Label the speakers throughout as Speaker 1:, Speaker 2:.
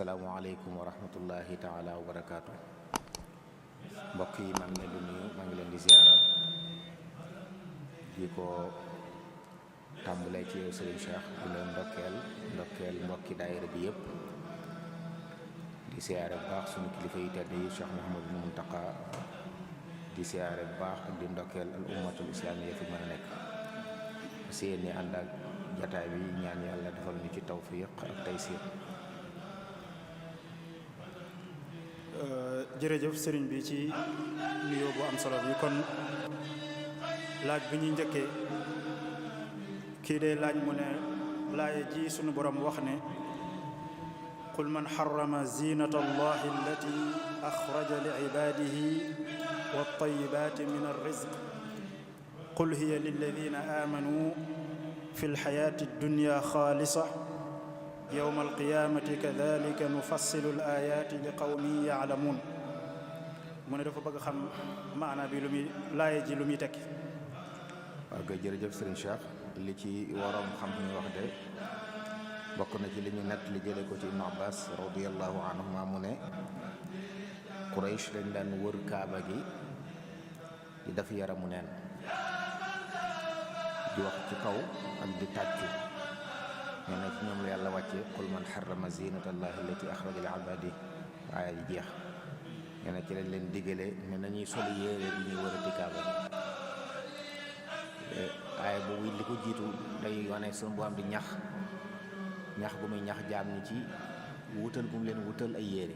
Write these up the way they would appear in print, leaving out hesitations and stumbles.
Speaker 1: asalaamualeykum wa rahmatullahi taala wa barakaatu. Mbokk yi maa ngi leen di nuyu, maa ngi leen di ziara di ko tàmbalee ci yow Serigne Cheikh di leen ndokkeel mbokki daayira bi yëpp di siyaare bu baax suñu kilifa yi tedd yi Cheikh Mouhamadou Mountakha di siyaare bu baax ak di ndokkeel al ummatul islamiya fi mën a nekk seen ni ànd ak jataay bi ñaan yàlla defal ñu ci tawfiq ak taysir.
Speaker 2: jërëjëf sëriñ bi ci nuyoo bu am solo bi. kon laaj bi ñuy njëkkee kii day laaj mu ne laaya ji sunu borom wax ne qul man xarama zinata allahi allati axraja li ibadihi wattayibaati min arrizq qul hiya lilladina amanu fi lxayaati addunya xaalisa yowma alqiyamati kadalika nufassilu alayaati li qawmin yaalamuun. mu ne dafa bëgg xam maana bi lu muy laaye ji lu muy tekki.
Speaker 1: waaw kay jërëjëf Serigne Cheikh, li ci waroom xam ñu wax de bokk na ci li ñu nett li jële ko ci Ibn Abbas radiallahu anhuma mu ne Quraysh dañ daan wër kaaba gi di def yaramu neen di wax ci kaw ak di tàccu. nee na ci ñoom la yàlla wàcce qul man xarama zinata allahi allati axraja li ibadi aaya ji jeex. nee na ci lañ leen digale ne nañuy soli yére bi ñuy wërati kaaba gi. aaya boobu li ko jiitu day wane sunu bu am di ñax gu muy ñax jaam ñi ci wutal gu mu leen wutal ay yére.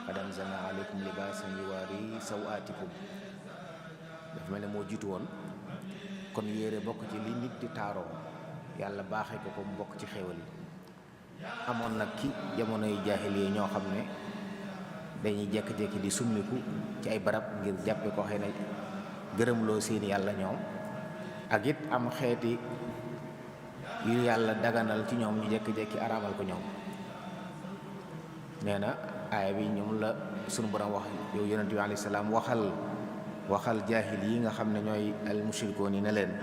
Speaker 1: qad anzalna alaykum libaasan yuwaari sawaatikum dafa mel ne moo jiitu woon. kon yére bokk ci li nit di taaroo yàlla baaxee ko mu bokk ci xéewal yi. amoon nag ci jamonoy jaahiliya ñoo xam ne dañuy jékki-jékki di summiku ci ay barab ngir jàppe ko xëy na gërëmloo seen yàlla ñoom, ak it am xeeti yu yàlla daganal ci ñoom ñu jékki-jékki araamal ko ñoom. nee na aaya bi ñoom la sunu borom wax yow yonent bi alayhi salaam waxal jaahil yi nga xam ne ñooy al mushrikoon yi ne leen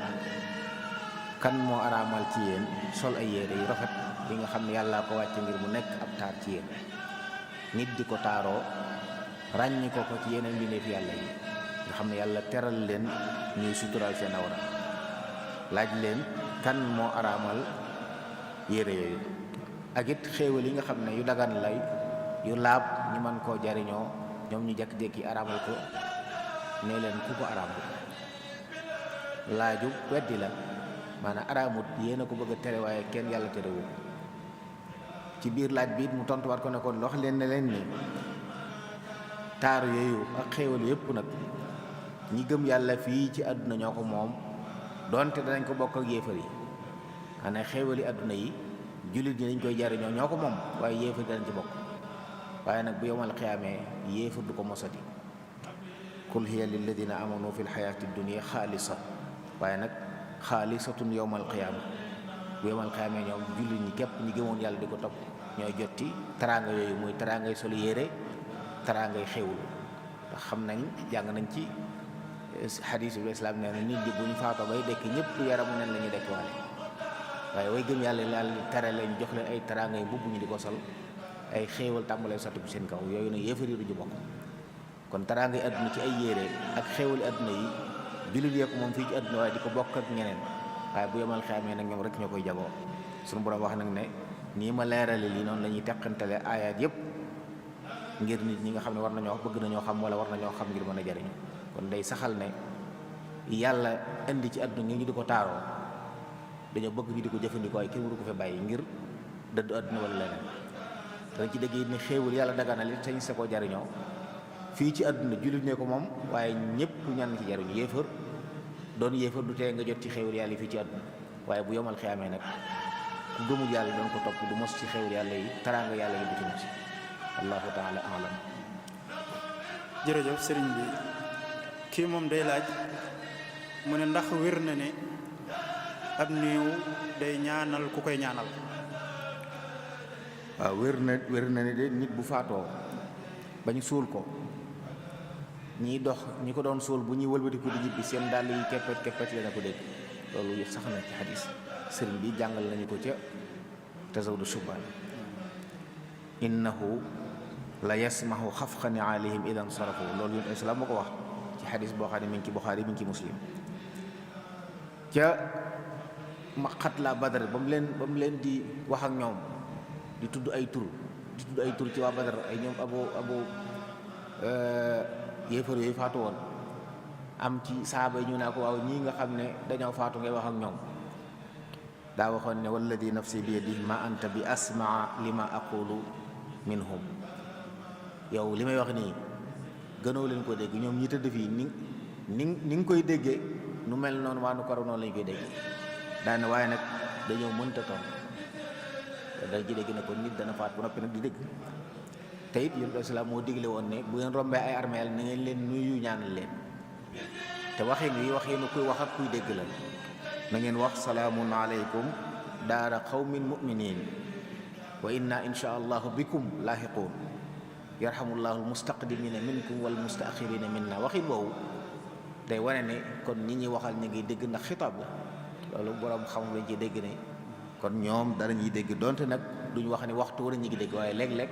Speaker 1: kan moo araamal ci yéen sol ay yére yu rafet yi nga xam ne yàllaa ko wàcce ngir mu nekk ab taar ci yéen, nit di ko taaroo ràññi ko ci yeneen mbindeef yàlla yi nga xam ne yàlla teral leen ñuy suturaal seen awra. laaj leen kan moo araamal yére yooyu ak it xéewal yi nga xam ne yu dagan lay yu laab ñu mën koo jariñoo ñoom ñu jékki-jékki araamal ko. nee leen ku ko araamal laaju weddi la, maanaam araamut yéen a ko bëgg a tere waaye kenn yàlla terewu. ci biir laaj bi it mu tontuwaat ko ne kon wax leen ne leen ni taaru yooyu ak xéewal yëpp nag ñi gëm yàlla fii ci àdduna ñoo ko moom, donte danañ ko bokk ak yéefar yi. maanaam xéewali àdduna yi jullit ñi dañ koy jariñoo ñoo ko moom, waaye yéefar yi danañ ci bokk. waaye nag bu yowmal xiyaamee yéefar du ko mosati. qul hiya lilladina amanu fi lxayaati dunia xaalisa, waaye nag xaalisatun yowmal qiyaama. bu yowmal qiyaama ñoom jullit ñi képp ñi gëmoon yàlla di ko topp ñooy jotti teraanga yooyu, muy teraangay solu yére, teraangay xewlu. ndax xam nañ jàng nañ ci xadiis bi islaam nee na nit ñi bu ñu faatoo bay dekk ñëpp yaramu neen la ñuy dekk waale, waaye way gëm yàlla yàlla tere leen jox leen ay teraangay mbubb ñu di ko sol, ay xéewal tàmbalee sotti bu seen kaw. yooyu nag yéefar yi du bokk. kon teraangay àdduna ci ay yére ak xéewali àdduna yi jullit yee ko moom fii ci àdduna, waaye di ko bokk ak ñeneen. waaye bu yemal xeamee nag ñoom rek ñoo koy jagoo. suñu borom wax nag ne nii ma leerale lii noonu la ñuy teqantale aayaat yëpp ngir nit ñi nga xam ne war nañoo bëgg nañoo xam wala war nañoo xam ngir mën a jariñu. kon day saxal ne yàlla indi ci àdduna ngir ñu di ko taaroo dañoo bëgg ñu di ko jëfandikoo ay kenn waru ko fa bàyyi ngir dëddu àdduna wala leneen. danañ ci dégg ni xéewal yàlla daganal it sañ sa koo jariñoo fii ci àdduna jullit ne ko moom, waaye ñëpp ñan ci jariñu. yéefar doon yéefar du tee nga jot ci xéewal yàlla yi fii ci àdduna, waaye bu yomal xiyaamee nag ku gëmul yàlla doon ko topp du mos ci xéewal yàlla yi, teraanga yàlla yi du ci mos. allahu taala alam.
Speaker 2: jërëjëf sëriñ bi. kii moom day laaj mu ne ndax wér na ne ab néew day ñaanal ku koy ñaanal.
Speaker 1: waaw wér na ne de nit bu faatoo ba ñu suul ko, ñiy dox ñi ko doon suul bu ñuy wëlbatiku di ñibbi seen dàll yi keppet keppet la na ko dégg. loolu sax na ci xadis sëriñ bi jàngal nañu ko ca Tazawudu Shubaan. innahu la yasmahu xafqani alayhim idan sarafu. loolu yonent islaam moo ko wax ci xadis boo xam ne mi ngi ci Buxaari mi ngi ci Muslim. ca maqat la Badar ba mu leen di wax ak ñoom di tudd ay tur ci waa Badar ay ñoom abu yéefar yooyu faatu woon am ci saaba yi ñu naa ko waaw ñii nga xam ne dañoo faatu ngay wax ak ñoom daa waxoon ne walladi nafsi bi yadihi ma anta bi asmaa lima aqulu minhum. yow li may wax nii gënoo leen ko dégg ñoom ñi tëdd fii ni nga koy déggee nu mel noonu waa nu koro noonu lañ koy déggee daane waaye nag dañoo mënta tontu da ci dégg ne ko nit dana faat bu noppi nag di dégg. te it yonent islaam moo digle woon ne bu ngeen rombee ay armeel na ngeen leen nuyu ñaanal leen te waxin wi waxinu kuy wax ak kuy dégg la. na ngeen wax salaamun aleykum daara qawmin muminin wa inna insha allahu bikum laahiquun yarhamullahu almustaqdimina minkum wal mustaaxirina minna. waxin woowu day wane ne kon nit ñi waxal ñu ngi dégg ndax xitaab la. loolu borom xam lañ ci dégg ne kon ñoom dara ñuy dégg donte nag duñ wax ne waxtu wala ñu ngi dégg waaye léeg-léeg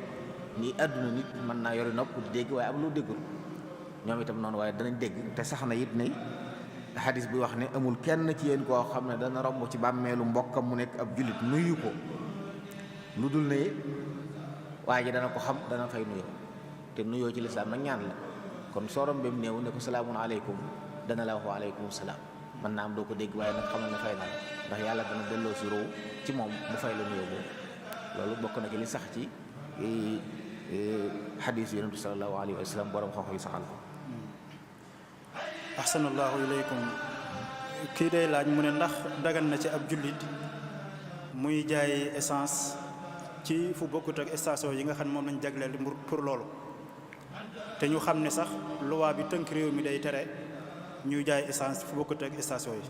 Speaker 1: nii àdduna nit mën naa yori nopp di dégg waaye am lu déggul ñoom itam noonu waaye danañ dégg. te sax na it ne xadis bi wax ne amul kenn ci yéen koo xam ne dana romb ci bàmmeelu mbokkam mu nekk ab jullit nuyu ko lu dul ne waa ji dana ko xam dana fay nuyoo te nuyoo ci lislaam nag ñaan la. kon soo rombeem néew ne ko salaamun aleykum dana la wax wa aleykum salaam. mën naa am doo ko dégg waaye nag xamal ne fay na la ndax yàlla dana delloo si róow ci moom mu fay la nuyoo boobu. loolu bokk na ci li sax ci xadis yonent bi sallallahu alayhi wa sallam borom xam-xam yi saxal ko.
Speaker 2: ahsanallahu ilaykum. kii day laaj mu ne ndax dagan na ci ab jullit muy jaay essence ci fu bokkut ak station yi nga xam ne moom lañ jagleel pour loolu te ñu xam ne sax loi bi tënk réew mi day tere ñuy jaay essence fu bokkut ak station yi.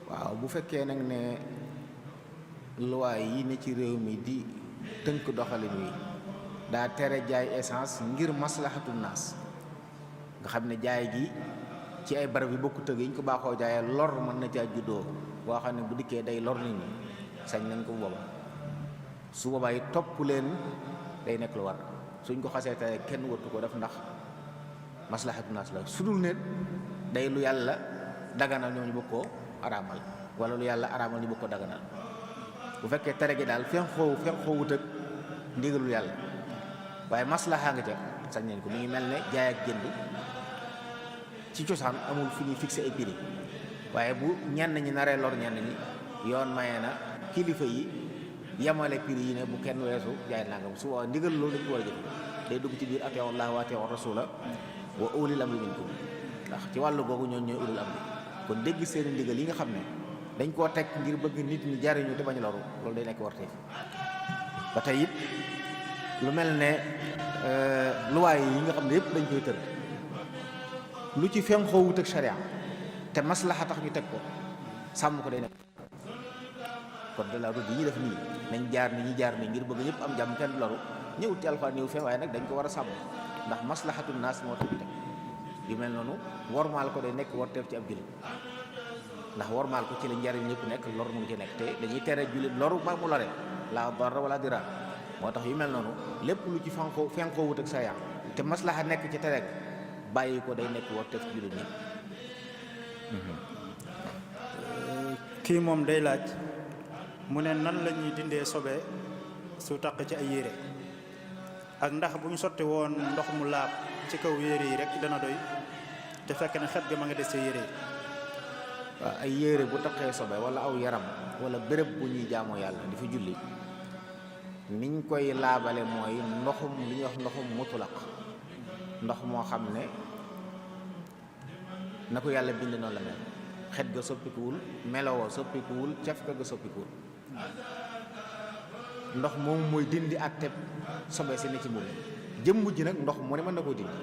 Speaker 1: waaw bu fekkee nag ne loi yi ne ci réew mi di tënk doxalin wi daa tere jaay essence ngir maslahatu naas nga xam ne jaay gi ci ay barab yi bokkut ak yi ñu ko baaxoo jaayee lor mën na caa juddoo boo xam ne bu dikkee day lor nit ñi sañ nañ ko bu boobaa su boobaa yi topp leen day nekk lu war suñ ko xasee tere kenn wërtu ko def ndax maslahatu naas la su dul ne day lu yàlla daganal ñoo ñu bëgg koo araamal wala lu yàlla araamal ñu bëgg ko daganal bu fekkee tere gi daal fen xoowut ak ndigalul yàlla waaye maslaha nga ca sañ nañ ko. mi ngi mel ne jaay ak jënd ci cosaan amul fu ñuy fixé ay prix waaye bu ñenn ñi naree lor ñenn ñi yoon maye na kilifa yi yemale prix yi ne bu kenn weesu jaay nangam su waaw ndigal loolu dañu war a jëf day dugg ci biir atiiwu llaaha wa atiiwu rasuula wa ulil amri minkum ndax ci wàllu googu ñoon ñooy ulul amri kon dégg seeni ndigal yi nga xam ne dañ koo teg ngir bëgg nit ñi jariñu te bañ loru loolu day nekk warteef. ba tey it lu mel ne luwaay yi nga xam ne yëpp dañ koy tër lu ci fen xoowut ak sharia te maslaxa tax ñu teg ko sàmm ko day nekk kon de la route yi ñuy def nii nañ jaar ni ñi jaar nii ngir bëgg ñëpp am jàmm kenn loru ñëwut ci alxuraan ñëw fee waaye nag dañ ko war a sàmm ndax maslaxatu naas moo tax ñu teg yu mel noonu wormaal ko day nekk warteef ci ab jullit ndax wormaal ko ci la njariñ ñëpp nekk lor mu ngi ci nekk te dañuy tere jullit loru ba mu lore la darra wala dira moo tax yu mel noonu lépp lu ci fenkoo wut ak sa yàq te maslaxa nekk ci tere bàyyi ko day nekk warteef ci jullit ñi.
Speaker 2: kii moom day laaj mu ne nan la ñuy dindee sobe su taq ci ay yére ak ndax bu ñu sotti woon ndox mu laab ci kaw yére yi rek dana doy te fekk ne xet ga ma nga des ci yére yi.
Speaker 1: waaw ay yére bu taqee sobe wala aw yaram wala béréb bu ñuy jaamoo yàlla di fa julli niñ koy laabale mooy ndoxum li ñuy wax ndoxum mutlaq ndox moo xam ne na ko yàlla bind noonu la mel xet ga soppikuwul melowoo soppikuwul caf ga soppikuwul ndox moom mooy dindi àtteb sobe si ne ci mbubb jëmm ji nag ndox mu ne mën na koo dindi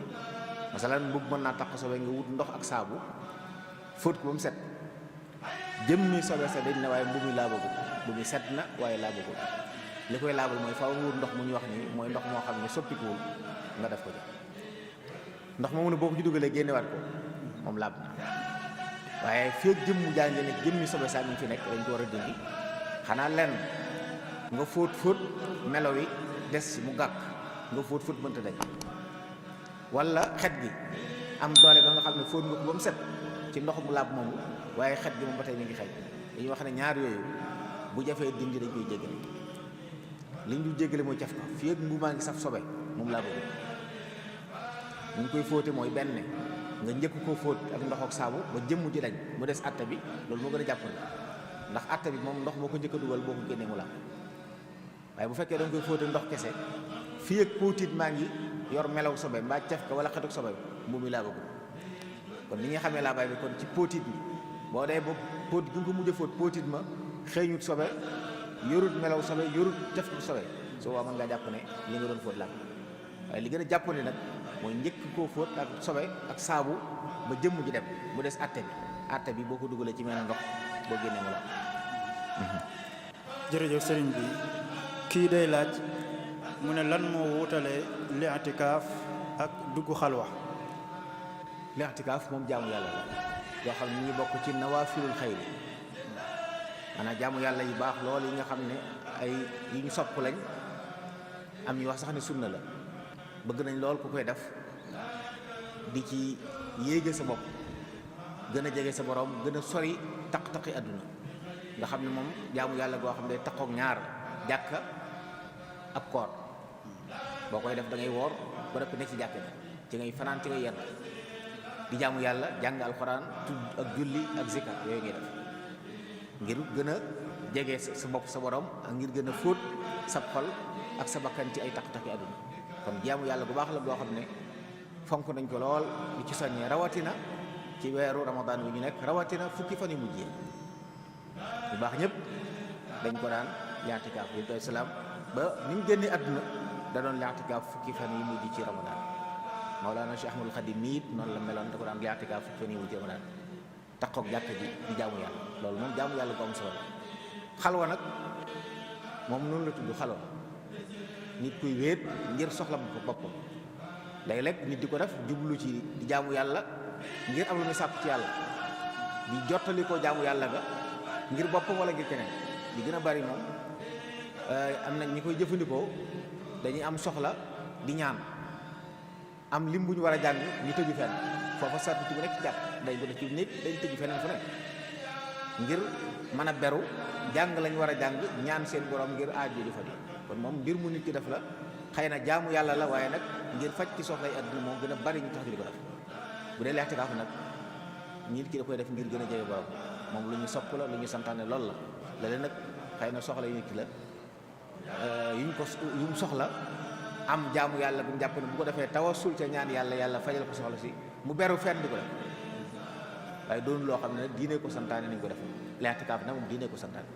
Speaker 1: masalan mbubb mën naa taq sobe nga wut ndox ak saabu fóot ko ba mu set jëmmi sobe sa dañ ne waaye mbubb mi laabagul mbubb mi set na waaye laabagul li koy laabal mooy faaw nga wut ndox mu ñu wax nii mooy ndox moo xam ne soppikuwul nga def ko ci ndox moomu ne boo ko ci dugalee génnewaat ko moom laab na waaye feeg jëmmu jàngi ne jëmmi sobe saa mi fi nekk dañ ko war a dindi xanaa lenn nga fóot melo wi des mu gàkk nga fóot mënta dañ, wala xet gi am doole ba nga xam ne fóot nga ko ba mu set ci ndox mu laab moomu waaye xet gi moom ba tey mi ngi xeeñ. dañuy wax ne ñaar yooyu bu jafee dindi dañ koy jéggale. li ñu jéggale mooy caf ka fii ak mbu maa ngi saf sobe moom laa bëgg. ñu koy fóote mooy benn nga njëkk koo fóot ak ndox ak saabu ba jëmm ji dañ mu des atta bi, loolu moo gën a jàppale ndax atta bi moom ndox moo ko njëkk a dugal boo ko génnee mu laab. waaye bu fekkee da nga koy fóote ndox kese fii ak póotit maa ngi yor melaw sobe mbaa caf ka wala xetuk sobe mbu mi laa bëgg. kon ni nga xamee laa bay bi kon ci póotit bi boo dee ba póot gi nga ko mujj a fóot póotit ma xeeñut sobe yorut melaw sobe yorut caf ko sobe soo waa mën ngaa jàpp ne li nga doon fóot laab. waaye li gën a jàpp ne nag mooy njëkk koo fóot ak sobe ak saabu ba jëmm ji dem mu des atte bi boo ko dugalee ci mel ndox boo génnee mu laab.
Speaker 2: jërëjëf sëriñ bi kii day laaj mu ne lan moo wutalee li'tikaaf ak dugg xalwa.
Speaker 1: li'tikaaf moom jaamu yàlla la yoo xam ne ñu ngi bokk ci nawaafilul xayri, maanaam jaamu yàlla yu baax loolu yi nga xam ne ay yu ñu sopp lañ, am ñu wax sax ne sunna la. bëgg nañ lool ku koy def di ci yéege sa bopp, gën a jege sa borom, gën a sori taq-taqi àdduna. nga xam ne moom jaamu yàlla goo xam ne day taqoog ñaar, jàkka ab koor. boo koy def da ngay woor ba noppi ne ci jàkka ci ngay fanaan ci ngay yenn di jaamu yàlla, jàng alxuraan, tudd ak julli ak zikar yooyu ngay def ngir gën a jege sa bopp sa borom ak ngir gën a fóot sa xol ak sa bakkan ci ay taq-taqi àdduna. kon jaamu yàlla bu baax la boo xam ne fonk nañ ko lool di ci soññee, rawatina ci weeru ramadan wi ñu nekk, rawatina fukki fan yu mujjee bu baax ñëpp dañ ko daan li'tikaaf. bi doy salaam ba ni mu génnee àdduna da doon li'tikaaf fukki fan yu mujj ci ramadan. Mawlana Cheikh Ahmadul Khadim miit noonu la meloon, da ko daan li'tikaaf fukki fan yu mujj ci ramadan takkoog jàkka ji di jaamu yàlla. loolu moom jaamu yàlla ko am solo la. xalwa nag moom noonu la tudd, xalwa nit kuy wéet ngir soxla boppam. léeg-léeg nit di ko def jublu ci di jaamu yàlla ngir am lu muy sàkku ci yàlla, di jottali ko jaamu yàlla ga ngir boppam wala ngir keneen. li gën a bari moom am na ñi koy jëfandikoo dañuy am soxla di ñaan, am lim bu ñu war a jàng ñu tëju fenn foofa sartu bu nekk ci jàpp day bu def ci nit dañ tëju feneen fu nekk ngir mën a beru jàng lañ war a jàng ñaan seen borom ngir aaju di fa di. kon moom mbir mu nit ki def la xëy na jaamu yàlla la, waaye nag ngir faj ci soxlay àdduna moom gën a bari ñu tax di ko def. bu dee li'tikaaf nag nit ki da koy def ngir gën a jege borom, moom lu ñu sopp la, lu ñu santaane lool la. léeg-léeg nag xëy na soxla yu nit ki la yu mu soxla am jaamu yàlla bu mu jàpp ne bu ko defee tawassul ca ñaan yàlla, yàlla fajal ko soxla si mu beru fenn di ko def. waaye doon loo xam ne nag diine ko santaane ni ñu ko def. li'tikaaf nag moom diine ko santaane.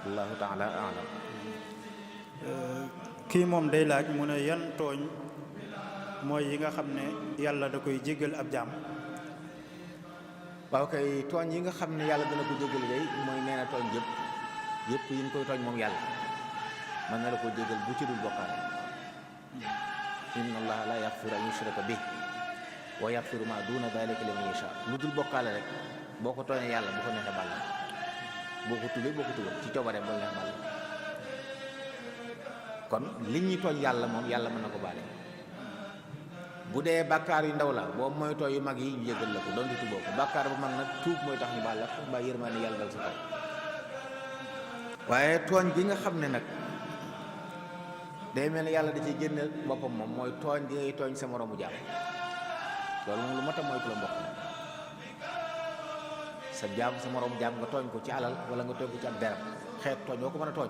Speaker 1: wallahu taala a'lam.
Speaker 2: kii moom day laaj mu ne yan tooñ mooy yi nga xam ne yàlla da koy jéggal ab jaam.
Speaker 1: waaw kay tooñ yi nga xam ne yàlla dana ko jéggal day mooy nee na tooñ yëpp yi ñu koy tooñ moom yàlla mën na la ko jéggal bu ci dul bokkaale. inna allaha la yaxfiru an yushraka bihi wa yaxfiru ma duna dalika liman yasha. lu dul bokkaale rek boo ko tooñee yàlla bu ko neexee bàll, boo ko tubee ci coobareem ba neex bàll. kon li ñuy tooñ yàlla moom yàlla mën na ko baale. bu dee bàkkaar yu ndaw la boo moytoo yu mag yi ñu jéggal la ko doon di tuboo ko. bàkkaar bu mag nag tuub mooy tax ñu baal la mbaa yërmaande yàlla dal sa kaw. waaye tooñ gi nga xam ne nag day mel ne yàlla da ciy génne boppam moom mooy tooñ gi ngay tooñ sa moroomu jaam. loolu moom lu mat a moytu la mbokk sa jaam sa moroomu jaam nga tooñ ko ci alal wala nga tooñ ko ci ab deram, xeet tooñ boo ko mën a tooñ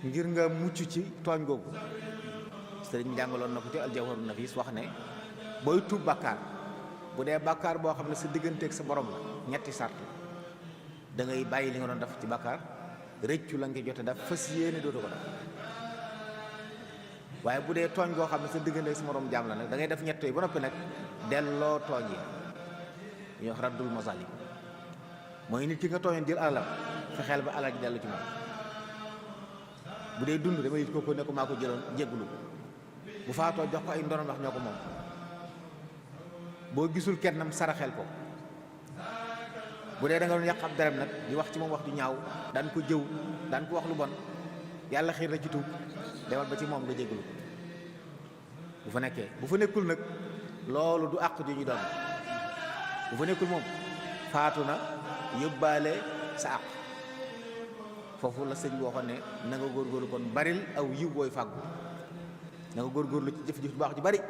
Speaker 1: ngir nga mucc ci tooñ googu. sëriñ jàngaloon na ko ci aljawharun nafis wax ne booy tuub bàkkaar, bu dee bàkkaar boo xam ne sa digganteeg sa borom la, ñetti sart da ngay bàyyi li nga doon def ci bàkkaar, rëccu la nga jote def, fas yéene dootu ko def. waaye bu dee tooñ goo xam ne sa digganteeg sa morom jaam la nag da ngay def ñett yi ba noppi nag delloo tooñ yi. ñuy wax raddul mazalim mooy nit ki nga tooñoon jël alalam fexeel ba alal ji dellu ci moom. bu dee dund damay it kooku ne ko maa ko jëloon jéggulu ko, bu faatoo jox ko ay ndonom wax ñoo ko moom. boo gisul kennam saraxel ko bu dee da nga doon yàq ab deram nag di wax ci moom wax ju ñaaw daan ko jëw daan ko wax lu bon yàlla xiir na ci tuub demal ba ci moom nga jéggalu bu fa nekkee. bu fa nekkul nag loolu du àq ju ñu doon bu fa nekkul moom faatu na yóbbaale sa àq. foofu la sëñ bi waxoon ne na nga góorgóorlu kon baril aw yiw booy fàggu na nga góorgóorlu ci jëf-jëf bu baax ju bari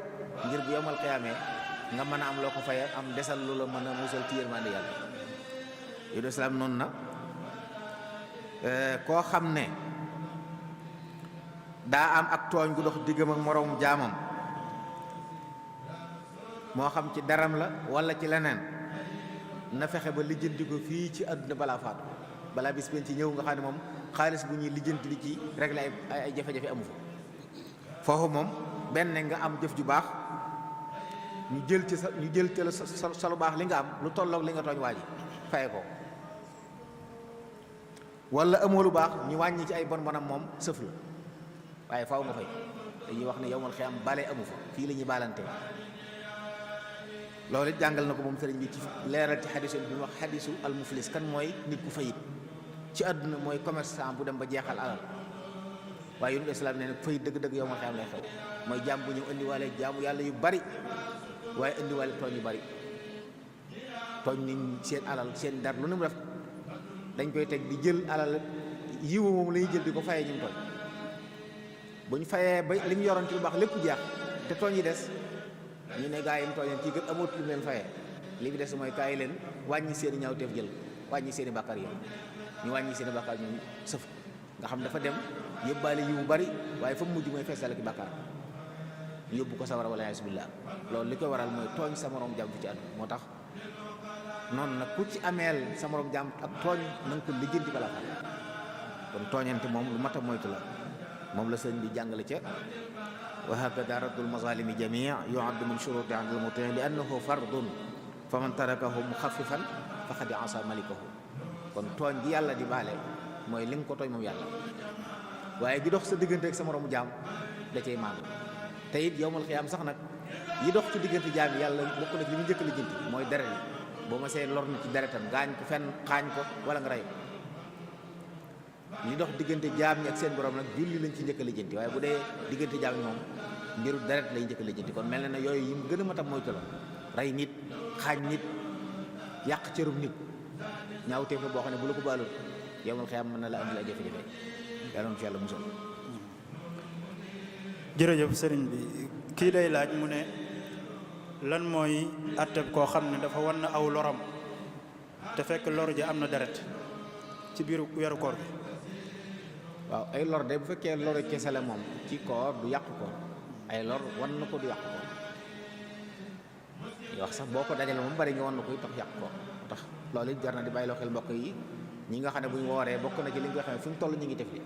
Speaker 1: ngir bu yomal xiyaamee nga mën a am loo ko fayee am desal lu la mën a musal ci yërmande yàlla. yu islaam noonu na koo xam ne daa am ak tooñ gu dox diggam ak moroom jaamam moo xam ci daram la walla ci leneen na fexe ba lijjanti ko fii ci àdduna balaa faatu balaa bis ben ci ñëw nga xam ne moom xaalis bu ñuy lijjanti di ci régler ay jafe-jafe amu fa. foofu moom benn nga am jëf ju baax ñu jël ci sa lu baax li nga am lu tolloog li nga tooñ waa ji faye ko, wala amoo lu baax ñu wàññi ci ay bon bonam moom sëf la waaye faaw nga fay. dañuy wax ne yowmal xiyaam bale amu fa, fii la ñuy baalante. loolu it jàngal na ko moom sëriñ bi ci leeral ci xadisu bi mu wax xadisu al muflis kan mooy nit ku fayit ci àdduna mooy commerçant bu dem ba jeexal alal. waaye yonent islaam nee na fayit dëgg-dëgg yowmal xiyaam lay xew mooy jaam bu ñëw indiwaale jaamu yàlla yu bari waaye indiwaale tooñ yu bari, tooñ nit seen alal seen dar lu ne mu def dañ koy teg di jël alal yiwu moom la ñuy jël di ko fayee ñu tooñ. bu ñu fayee ba li ñu yoroon ci lu baax lépp jeex te tooñ yi des ñu ne gaa yi mu tooñeen kii gën amut lu leen fayee li fi des mooy kaay leen wàññi seen i ñaawteef jël wàññi seen i bàkkaar yi ñu wàññi seen i bàkkaar ñoom sëf nga xam dafa dem yóbbaale yiwu bari waaye fa mu mujj mooy feesal ak bàkkaar ñu yóbbu ko sawara wala yasubillah. loolu li koy waral mooy tooñ sa morom jàmm fi ci àdduna. moo tax noonu nag ku ci ameel sa morom jàmm ak tooñ na nga ko lijjanti balaa xam kon tooñante moom lu mat a moytu la. moom la sëñ bi jàngale ca wa hakada raddul mazalimi jamii yuaddu min shuruti an al muti li annahu fardun fa man tarakahu muxaffifan faqad asa malikahu. kon tooñ gi yàlla di baale mooy li nga ko tooñ moom yàlla, waaye gi dox sa diggante ak sa moroomu jaam da cay maandu. te it yowmal xiyaam sax nag yi dox ci diggante jaam yi yàlla bokk na ci li mu njëkk lijjanti mooy deret yi. boo ma see lor na ci deretam gaañ ko fenn xaañ ko wala nga rey ko. li dox diggante jaam ñi ak seen borom nag julli lañ ci njëkk a lijjanti, waaye bu dee diggante jaam ñi moom mbiru deret lay njëkk a lijjanti. kon mel na ne yooyu yi mu gën a mat a moytu la rey nit, xaañ nit, yàq cërub nit ñaawteef la boo xam ne bu la ko baalul yowmal xiyaam mën na la andil ay jafe-jafe. yàlla na ci yàlla musal.
Speaker 2: jërëjëf sëriñ bi kii day laaj mu ne lan mooy atteb koo xam ne dafa wan na aw loram te fekk lor ji am na deret ci biiru weeru koor bi.
Speaker 1: waaw ay lor de bu fekkee loru kese la moom ci koor du yàq koor, ay lor wan na ko du yàq koor. yoo wax sax boo ko dajale moom bari nga wan na koy tax yàq koor. tax loolu it jar na di bàyyi loo xel mbokk yi ñi nga xam ne bu ñu wooree bokk na ci li nga xam ne fu ñu toll ñu ngi tifli.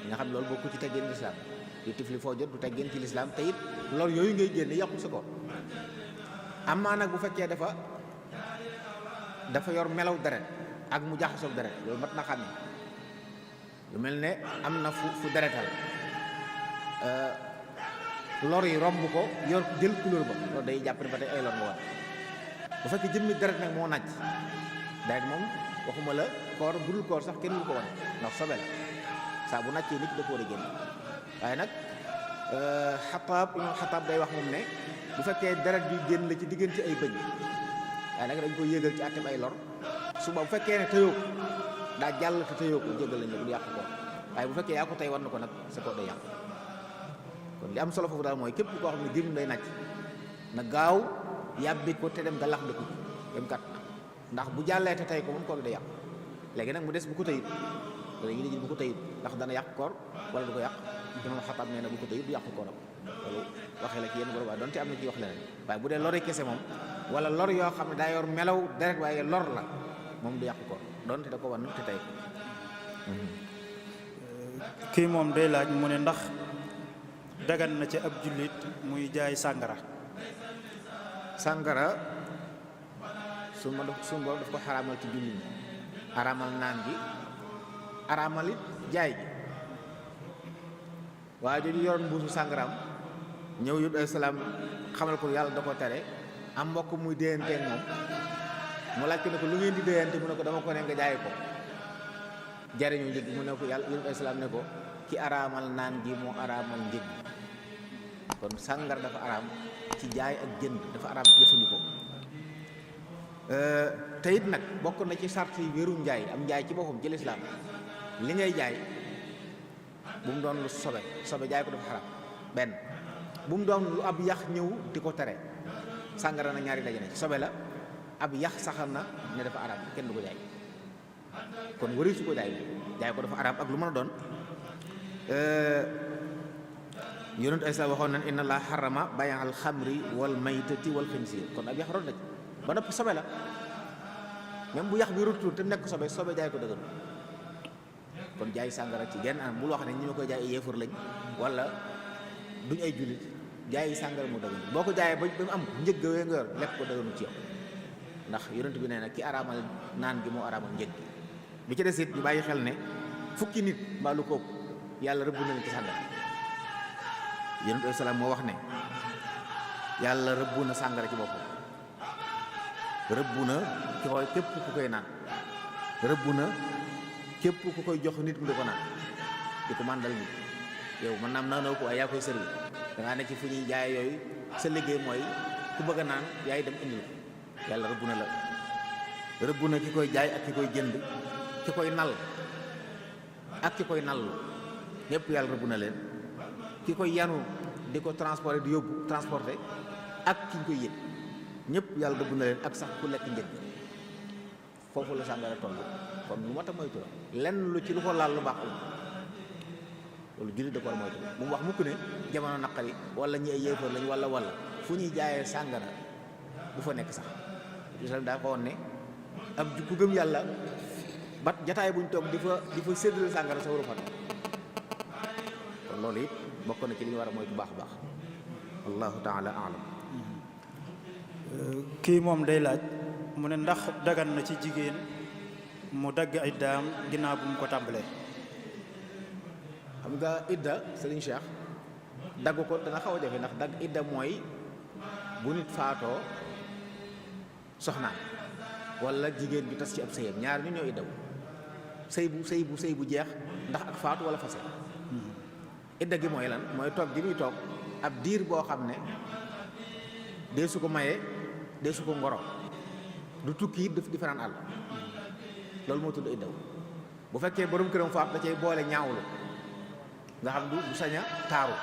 Speaker 1: nga xam ne loolu bokku ci teggeen lislaam di tifli foo jot du teggeen ci lislaam te it lor yooyu ngay génne yàqu sa koor. amaa nag bu fekkee dafa yor melaw deret ak mu jaxasoo deret loolu mat na xam ne lu mel ne am na fu deretal lor yi romb ko yor jël couleur ba loolu day jàpp ne ba tey ay lor nga war. bu fekkee jëmmi deret nag moo nàcc deret moom waxuma la koor budul koor sax kenn du ko wane ndax sobe la saa bu nàccee nit da ko war a génn. waaye nag xataab day wax moom ne bu fekkee deret bi génn la ci diggante ay bëñ waaye nag dañ koy yéegal ci àtteem ay lor suba bu fekkee ne tëyoo ko daa jàll te tëyoo ko jégal lañ la du yàq ko. waaye bu fekkee yaa ko tey war na ko nag sa ko day yàq. kon li am solo foofu daal mooy képp koo xam ne gémmiñ day nàcc na gaaw yàbbi ko te dem nga lax dëkku dem kat ndax bu jàllee te tey ko moom koor bi day yàq. léegi nag mu des bu ko tëyit dañuy lijji bu ko tëyit ndax dana yàq koor wala du ko yàq. imam Xattaab nee na bu ko tëyit du yàq kooram. loolu waxee la ci yenn borom waaye donte am na ci wax leneen waaye bu dee lori kese moom wala lor yoo xam ne daa yor melaw deret waaye lor la moom du yàq koor donte da ko wan te tey ko.
Speaker 2: kii moom day laaj mu ne ndax dagan na ci ab jullit muy jaay sàngara.
Speaker 1: sàngara suñu borom daf ko xaraamal ci jullit ñi xaraamal naan gi xaraamal it jaay gi. waaye jooju yoroon mbuusu sàngaraam ñëw yut ay salaam xamal ko yàlla da ko tere am mbokk muy déyanteeg moom mu laaj ko ne ko lu ngeen di déyante mu ne ko dama ko ne nga jaay ko jariñu njëg mu ne ko yàlla yonent islaam ne ko ki araamal naan gi moo araamal njëg kon sàngara dafa araam ci jaay ak jënd dafa araam jëfandikoo te it nag bokk na ci sart yi wéru njaay am njaay ci boppam ci lislaam li ngay jaay bu mu doon lu sobe jaay ko dafa xaraam benn bu mu doon lu ab yax ñëw di ko tere sàngara na ñaari daje na ci sobe la ab yax saxal na ne dafa araam kenn du ko jaay kon wari su ko jaay ko dafa araam ak lu mën a doon yonent ay sa waxoon nañ inna allah xarama bay'al xamri wal maytati wal xinsiir kon ab yax root na ci ba noppi sobe la même bu yax bi rutul te nekk sobe jaay ko dëgg kon jaay sàngara ci genn anam bul wax ne ñi ma koy jaay ay yéefar lañ wala duñ ay jullit jaay sàngara mu dëgg boo ko jaayee ba mu am njëg ga nga yor lekk ko dëgganu ci yow ndax yonent bi nee na ki araamal naan gi moo araamal njëg gi bi ci des it ñu bàyyi xel ne fukki nit mbaa lu ko yàlla rëbb na leen ci sàngara yonent bi salaam moo wax ne yàlla rëbb na sàngara ci boppam rëbb na ki koy képp ku koy naan rëbb na képp ku koy jox nit mu di ko naan di ko màndal nit yow mën naam naanoo ko waaye yaa koy servi da ngaa ne ci fu ñuy jaay yooyu sa liggéey mooy ku bëgg a naan yaay dem indil yàlla rëbb na la rëbb na ki koy jaay ak ki koy jënd ki koy nal ak ki koy nallu ñëpp yàlla rëbb na leen ki koy yanu di ko transporter di yóbbu transporter ak ki ñu koy yëg ñëpp yàlla rëbb na leen ak sax ku lekk njëg foofu la sàngara toll kon lu mat a moytu la lenn lu ci lu ko laal lu baax loolu jullit da ko war a moytu bu mu wax mukk ne jamono naqari wala ñi ay yéefar lañ wala fu ñuy jaayee sàngara bu fa nekk sax islam daa ko woon ne ab ku gëm yàlla ba jataay buñ toog di fa séddale sàngara sa waru fa kon loolu it bokk na ci li ñu war a moytu baax baax wallahu taala alam
Speaker 2: kii moom day laaj mu ne ndax dagan na ci jigéen mu dagg ay daam ginnaaw bu mu ko tàmbalee.
Speaker 1: xam nga idda Serigne Cheikh dagg ko dana xaw a jafe ndax dagg idda mooy bu nit faatoo soxnaan wala jigéen bi tas ci ab sëyam ñaar ñu ñoo iddaw sëy bu jeex ndax ak faatu wala fase idda gi mooy lan mooy toog gi muy toog ab diir boo xam ne dee su ko mayee dee su ko ngoro du tukki it daf di fanaan àll loolu moo tudd iddaw bu fekkee borom këram faat da cay boole ñaawlu nga xam du sañ a taaru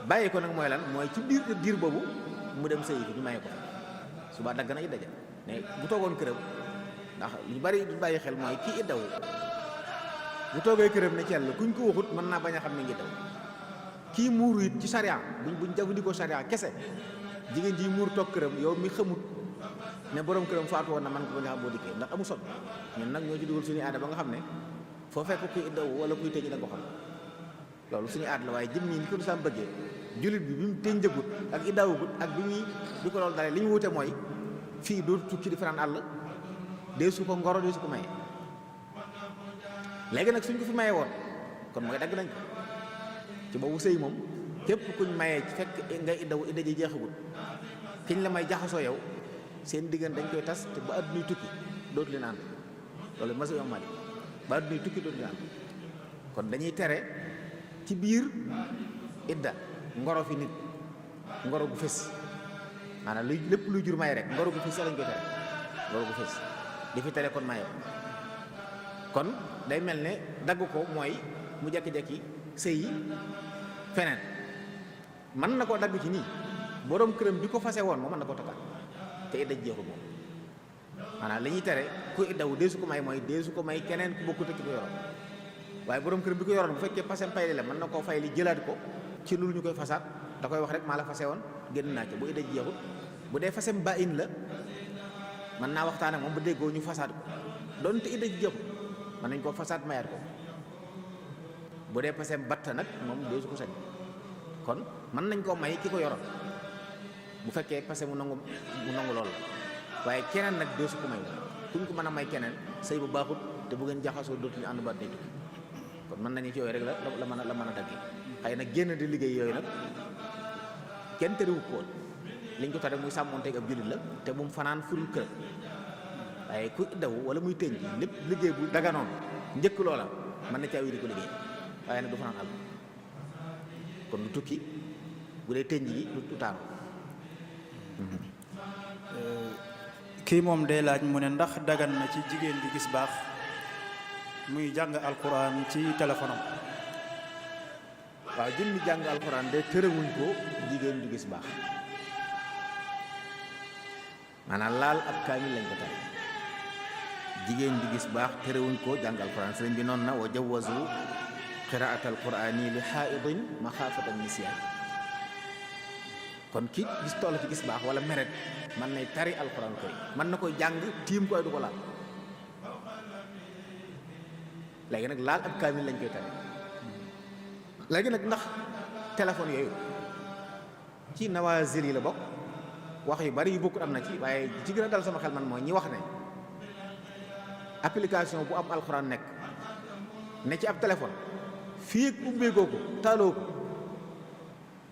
Speaker 1: bàyyi ko nag mooy lan mooy ci biir diir boobu mu dem sëyi fi ñu maye ko suba dagg na idda ja mais bu toogoon këram ndax lu bari du bàyyi xel mooy kii iddaw bu toogee këram ne cell kuñ ko waxut mën naa bañ a xam ne ngi daw kii muuru it ci sariya buñ jëfandikoo sariya kese jigéen ji muur toog këram yow mi xamut ne borom këram faatu woon na man ko ba nga xam boo dikkee ndax amu sot ñun nag ñoo ci dugal suñuy aada ba nga xam ne foo fekk kuy iddaw wala kuy tëj da nga ko xam loolu suñu aada la waaye jëm ñi ni ko lislaam bëggee jullit bi mu tëj njëgut ak iddawugut ak bi ko loolu dalee li ñu wute mooy fii dootu tukki di fanaan àll dee su ko ngoro dee su ko maye léegi nag suñ ko fi maye woon kon mooy dagg nañ ko ci boobu sëy moom képp kuñ mayee fekk nga iddaw idda ji jeexagut kiñ la may jaxasoo yow seen diggante dañ koy tas te ba àddunay tukki dootu leen ànd loolu mas Imam Malik ba àddunay tukki dootu leen ànd kon dañuy tere ci biir idda ngoro fi nit ngoro gu fës maanaam luy lépp luy jur may rek ngoro gu fës sax lañ koy tere ngoro gu fës di fi tere kon maye kon day mel ne dagg ko mooy mu jekki-jekki sëy feneen mën na koo dagg ci nii borom këram bi ko fase woon moom mën na koo takkaat te idda jeexul moom maanaam li ñuy tere ku iddawu dee su ko may mooy dee su ko may keneen ku bokkut ak ki ko yoroon waaye borom këram bi ko yoroon bu fekkee pasem pay la mën na koo fay li jëlaat ko ci loolu ñu koy fasaat da koy wax rek maa la fase woon génn naa ci bu idda jeexul bu dee fasem ba in la mën naa waxtaan ak moom ba déggoo ñu fasaat ko doonte idda jeexul mën nañ koo fasaat mayaat ko bu dee pasem batta nag moom dee su ko sañ kon mën nañ koo may ki ko yoroon bu fekkee passé mu nangu loolu waaye keneen nag dee su ko may kuñ ko mën a may keneen sëy bu baaxut te bu ngeen jaxasoo dootuñu ànd baat day tukki kon mën nañu ci yooyu rek la mën a daggee xëy na génn di liggéey yooyu nag kenn tëriwu ko woon liñ ko tere muy sàmmonteeg ab jullit la te bu mu fanaan furul kër waaye ku daw wala muy tënj lépp liggéey bu daganoon njëkk loola mën na caa wéy di ko liggéey waaye nag du fanaan àll kon du tukki bu dee tënj gi du taanu.
Speaker 2: kii moom day laaj mu ne ndax dagan na ci jigéen ju gis baax muy jàng alquran ci téléphone am.
Speaker 1: waaw jëmmi jàng alquran de tërëwuñ ko jigéen ju gis baax maanaam laal ab kaamil lañ ko tere jigéen ju gis baax tërëwuñ ko jàng alquran sëriñ bi noonu na wa jawazu qiraat alqurani li xaaidin maxaafatan nisyan kon ki gis toll ci gis baax wala meret man nay tari alquran koy mën na koy jàng tiim koy du ko laal léegi nag laal ab kaamil lañ koy tere léegi nag ndax téléphone yooyu ci nawazil yi la bokk wax yu bari yu bokkut am na ci waaye ci gën a dal sama xel man mooy ñi wax ne application bu am alxuraan nekk ne ci ab téléphone fii ak ubbeekoo ko taaloo ko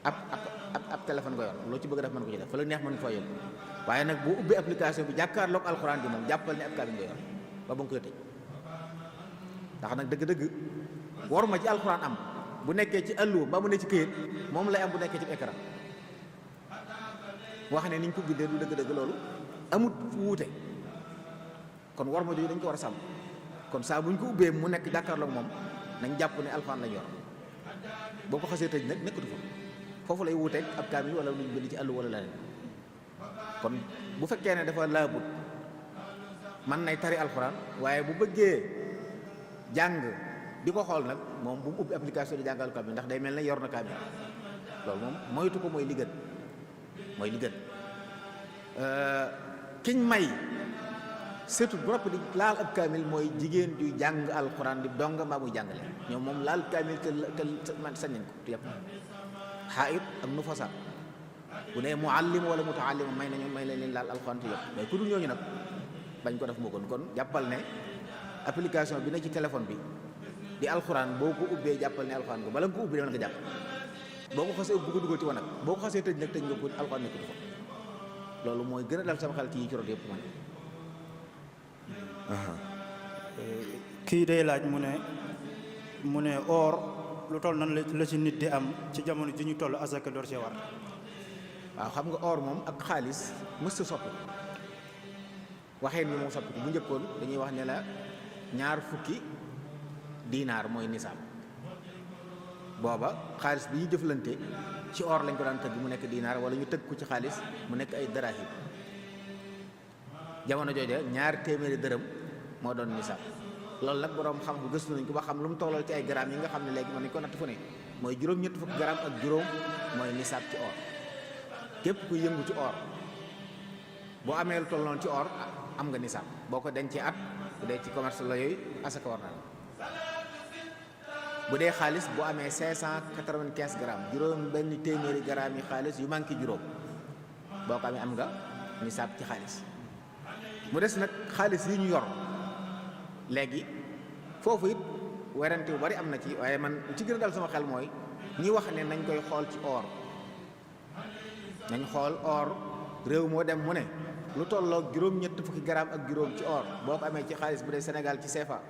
Speaker 1: ab téléphone nga yor loo ci bëgg def mën ko ci def fa la neex mën foo yóbbu waaye nag boo ubbee application bi jàkkaarloog alxuraan bi moom jàppal ne ab kaamil nga yor ba nga koy tëj ndax nag dëgg-dëgg war ma ci alxuraan am bu nekkee ci alluwa mbaa mu ne ci këyit moom lay am bu nekkee ci écran wax ne niñ ko bindee du dëgg-dëgg loolu amut wuute kon war ma jooju dañ ko war a sàmm kon saa bu ñu ko ubbee mu nekk jàkkaarloog moom nañ jàpp ne alxuraan lañ yor boo ko xasee tëj nag nekkatu fa foofu lay wuuteeg ab kaamil wala luñ bind ci alluwa wala leneen kon bu fekkee ne dafa laabut man nay tari alxuraan waaye bu bëggee jàng di ko xool nag moom bu mu ubbi application di jàngal kaamil ndax day mel ne yor na kaamil loolu moom moytu ko mooy li gën mooy li gën kiñ may surtout bu noppi di laal ab kaamil mooy jigéen ju jàng alxuraan di donga mbaa muy jàngale ñoom moom laal kaamil te man sañ nañ ko te yëpp xaayit ak nufasa bu ne muallim wala mutaallim may leen laal alxuraan te yëpp mais ku dul ñooñu nag bañ ko def moo gën kon jàppal ne application bi ne ci téléphone bi di alxuraan boo ko ubbee jàppal ne alxuraan ko bala nga ko ubbi demal nga jàpp boo ko xasee ubbi ko dugal ci wanag boo ko xasee tëj nag tëj nga ko alxuraan nekkatu fa loolu mooy gën a dal sama xel ci yi ci rot yëpp man.
Speaker 2: kii day laaj mu ne or lu toll nan la ci nit di am ci jamono ji ñu toll asaka door cee war.
Speaker 1: waaw xam nga or moom ak xaalis mës a soppi waxeen bi moom soppi bu njëkkoon dañuy wax ne la ñaar fukki diinaar mooy nisaab booba xaalis bi ñu jëflante ci or lañ ko daan tëgg mu nekk diinaar wala ñu tëgg ko ci xaalis mu nekk ay darahim jamono jooja ñaar téeméeri dërëm moo doon nisaab loolu nag boroom xam bu gëstu nañ ko ba xam lu mu tollal ci ay grammes yi nga xam ne léegi mën nañ ko natt fu ne mooy juróom-ñett fukki gramme ak juróom mooy nisaab ci or képp ku yëngu ci or boo amee lu toll noonu ci or am nga nisaab boo ko dencee at bu dee ci commerce la yooyu asaka war na bu dee xaalis boo amee 595 grammes juróom benn téeméeri grammes yi xaalis yu manqué juróom boo ko amee am nga nisaab ci xaalis mu des nag xaalis yi ñu yor léegi foofu it werante bu bari am na ci waaye man ci gën a dal sama xel mooy ñi wax ne nañ koy xool ci or nañ xool or réew moo dem mu ne lu tolloog juróom-ñett fukki grammes ak juróom ci or boo ko amee ci xaalis bu dee Sénégal ci CFA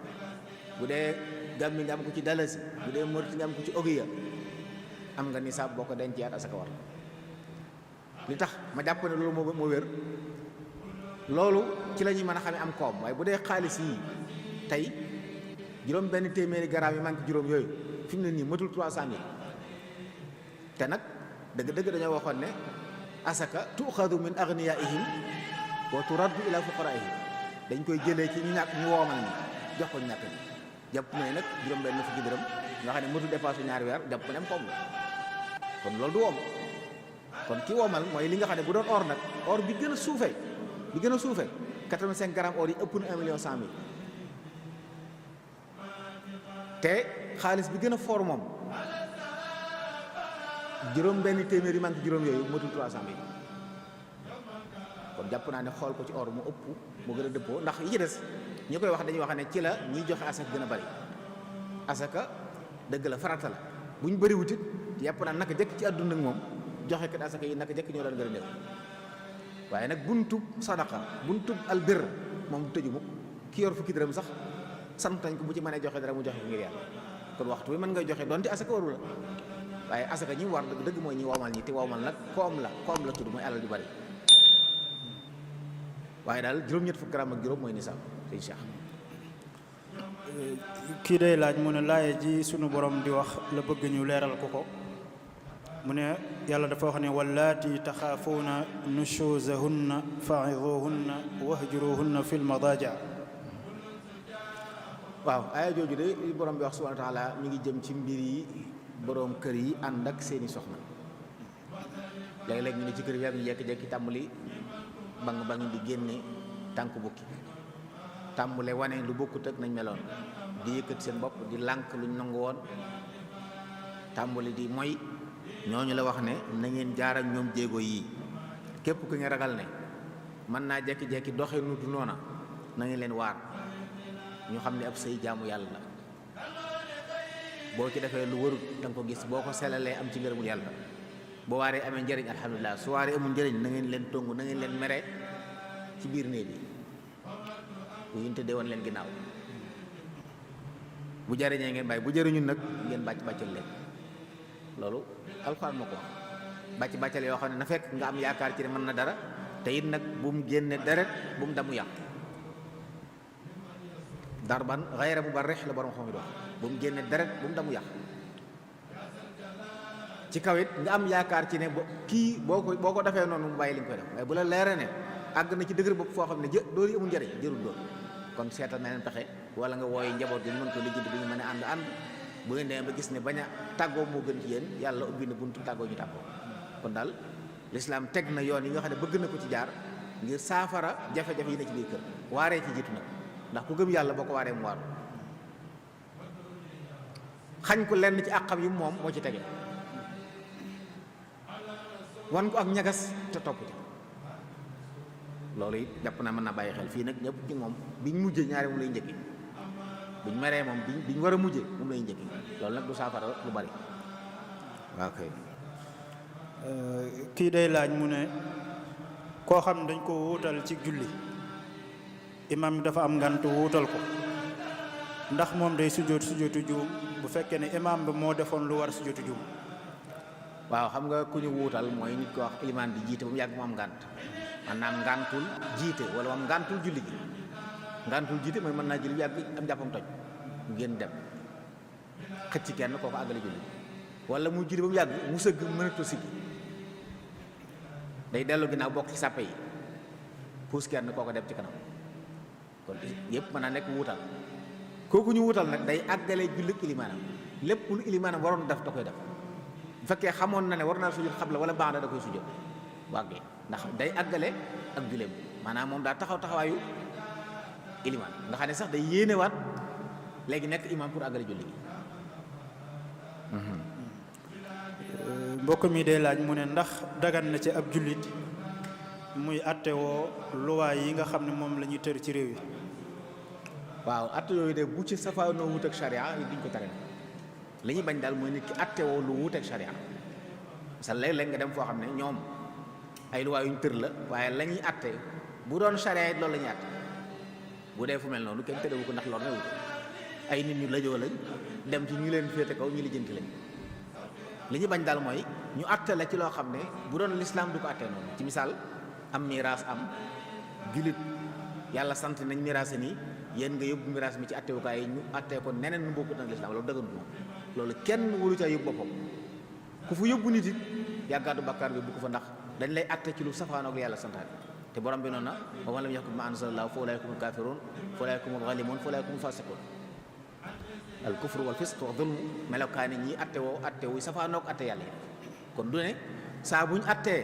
Speaker 1: bu dee Gambie nga am ko ci dalasi bu dee Mauritanie nga am ko ci ogiya am nga nisaab boo ko dencee at asaka war li tax ma jàpp ne loolu moo wér loolu ci la ñuy mën a xamee am koom waaye bu dee xaalis yi tey juróom benn téeméeri grammes yi manqué juróom yooyu fi mu ne nii matul 300 000 te nag dëgg-dëgg dañoo waxoon ne asaka tuxadu min agniyaihim wa turaddu ila fuqaraihim dañ koy jëlee ci ñu ñàkk ñu woomal ni jox ko ñàkk ni jàpp ne nag juróom benn fukki dërëm nga xam ne matul dépassé ñaari weer jàpp ne koom la kon loolu du woom kon ki woomal mooy li nga xam ne bu doon or nag or bi gën a suufee 85 grammes or yi ëpp na 1,1 million te xaalis bi gën a fort moom juróom benn téeméer yi manqué juróom yooyu motul 300 000 kon jàpp naa ne xool ko ci or mu ëpp mu gën a dëppoo ndax yi ci des ñi koy wax dañuy wax ne ci la ñiy joxe asaka gën a bari asaka dëgg la farata la bu ñu bëri wutit yàpp naa naka jëkk ci àdduna ak moom joxe kat asaka yi naka jëkk ñoo doon gën a néew waaye nag buntub sadaqa buntub albir moom du tëju mukk ki yor fukki dërëm sax sant nañ ko bu ci mënee joxe dara mu joxe ko ngir yàlla kon waxtu bi mën ngay joxe donte asaka waru la waaye asaka ñi war dëgg mooy ñi woomal ñi te woomal nag koom la tudd mooy alal ju bari waaye daal juróom-ñett fukki gramme ak juróom mooy nisaab sëñ Cheikh.
Speaker 2: kii day laaj mu ne laaye ji sunu borom di wax la bëgg ñu leeral ko mu ne yàlla dafa wax ne wallaati taxaafuuna nushuzahunna fa'izuhunna wahjuruhunna fil madaaji'.
Speaker 1: waaw aaya jooju de borom bi wax subhaanahu wa taala mi ngi jëm ci mbir yi borom kër yi ànd ak seeni soxna léeg-léeg ñu ne ci kër yi ñu jekki-jekki tàmbali bang di génne tànk bukki tàmbale wane lu bokkut ak nañ meloon di yëkkat seen bopp di lànk luñ nangu woon tàmbali di moy ñooñu la wax ne na ngeen jaar ak ñoom jéego yii képp ku nga ragal ne mën naa jekki-jekki doxe nu du noona na ngeen leen waar ñu xam ne ab sëy jaamu yàlla la boo ci defee lu warut da nga ko gis boo ko selalee am ci ngërëmul yàlla boo waaree amee njëriñ alhamdulilah su waaree amul njëriñ na ngeen leen tongu na ngeen leen mere ci biir néeg yi bu ngeen tëddee woon leen ginnaaw bu jariñee ngeen bàyyi bu jëriñul nag ngeen bàccal leen loolu alxuraan moo ko wax bàccal yoo xam ne na fekk nga am yaakaar ci ne mën na dara te it nag bu mu génne deret bu mu damu yàq darban xayra mubarrih la borom xam yi wax bu mu génne deret bu mu damu yàq ci kaw it nga am yaakaar ci ne kii boo ko defee noonu mu bàyyi li nga koy def waaye bu la leeree ne àgg na ci dëgër bopp foo xam ne doolu yi amul njëriñ jërul doon kon seetal na leen pexe wala nga wooye njaboot gi ñu mën ko lijjanti bu ñu mën a ànd bu ngeen demee ba gis ne bañ a tàggoo moo gën ci yéen yàlla ubbi na buntu tàggoo ñu tàggoo kon daal lislaam teg na yoon yi nga xam ne bëgg na ko ci jaar ngir saafara jafe-jafe yi ne ci biir kër waaree ci jiitu nag ndax ku gëm yàlla boo ko waaree mu waaru xañ ko lenn ci àqam yi moom moo ci tege wan ko ak ñagas te topp ci loolu it jàpp naa mën naa bàyyi xel fii nag ñëpp ci moom biñ mujje ñaari moom lay njëkki buñ meree moom biñ war a mujje moom lay njëkki loolu nag du saafara lu bari waaw kay
Speaker 2: kii day laaj mu ne koo xam ne dañ ko wuutal ci julli imam bi dafa am ngant wuutal ko ndax moom day sujjóotu juum bu fekkee ne imam bi moo defoon lu war sujjóotu juum.
Speaker 1: waaw xam nga ku ñu wuutal mooy nit ko wax ilimaan di jiite ba mu yàgg mu am ngànt maanaam ngàntul jiite wala am ngàntul julli gi ngàntul jiite mooy mën naa julli bi yàgg am jàppam toj mu génn dem xëcc kenn kooku àggale julli wala mu julli ba mu yàgg mu sëgg mënatu siggi day dellu ginnaaw bokk ci sàppe yi puus kenn kooko dem ci kanam kon yëpp mën naa nekk wuutal kooku ñu wuutal nag day àggale julli ilimaanam lépp lu ilimaanam waroon def da koy def bu fekkee xamoon na ne war naa sujjóot xabla wala baax da koy sujjóot wàggee ndax day àggale ak julleem maanaam moom daa taxawaayu ilimaan nga xam ne sax day yéenewaat léegi nekk imaam pour àggale julli gi.
Speaker 2: mbokk mi day laaj mu ne ndax dagan na ci ab jullit muy attewoo luwaay yi nga xam ne moom la ñuy tër ci réew yi.
Speaker 1: waaw atte yooyu de bu ci safaanoo wut ak charia yi duñ ko tere li ñuy bañ daal mooy nit ki attewoo lu wut ak charia parce que léeg-léeg nga dem foo xam ne ñoom ay luwaay yuñ tër la waaye la ñuy atte bu doon charia it loolu la ñuy atte bu dee fu mel noonu kenn tëddewu ko ndax loolu ne wut ay nit ñu lajoo lañ dem ci ñu leen féete kaw ñu lijjanti lañ li ñu bañ daal mooy ñu atte la ci loo xam ne bu doon lislaam du ko attee noonu ci misaal am miraas am jullit yàlla sant nañ miraase nii yéen nga yóbbu miraas mi ci attewukaay yi ñu attee ko neneen nu bokkut nag lislaam loolu dëggantu moom loolu kenn waru caa yóbbu boppam ku fa yóbbu nit it yàggaatu bakkaar bi bu ko fa ndax dañ lay atte ci lu safaanoog li yàlla santaane te borom bi noonu na wa man lam yahkum bimaa anzalallaahu fa ulaa'ika humul kaafiruun fa ulaa'ika humul zaalimuun fa ulaa'ika humul faasiquun al kufru wal fisq wa zulm melokaani ñii atte woo atte wuy safaanoog atte yàlla yi kon du ne saa buñ attee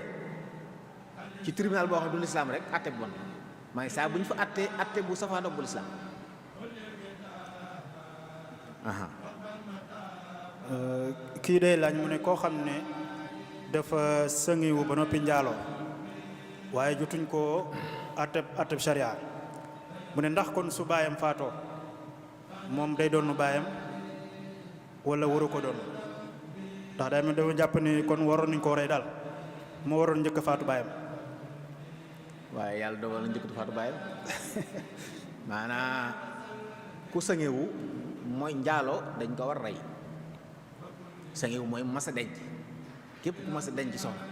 Speaker 1: ci tribunal boo xam ne du lislaam rek atte bu bon mooy saa buñ fa attee atte bu safaanoog bu lislaam
Speaker 2: kii day laaj mu ne koo xam ne dafa sëngiwu ba noppi njaaloo waaye jotuñ koo atteb sharia mu ne ndax kon su baayam faatoo moom day doon baayam wala waru ko doon ndax day mel dafa jàpp ni kon waroon nañ koo rey daal moo waroon njëkk a faatu baayam.
Speaker 1: waaye yàlla dogal na njëkkatu faatu bàyyam maanaa ku sëŋewu mooy njaaloo dañ ko war rey sëŋewu mooy mas a denc képp ku mas a denc soxna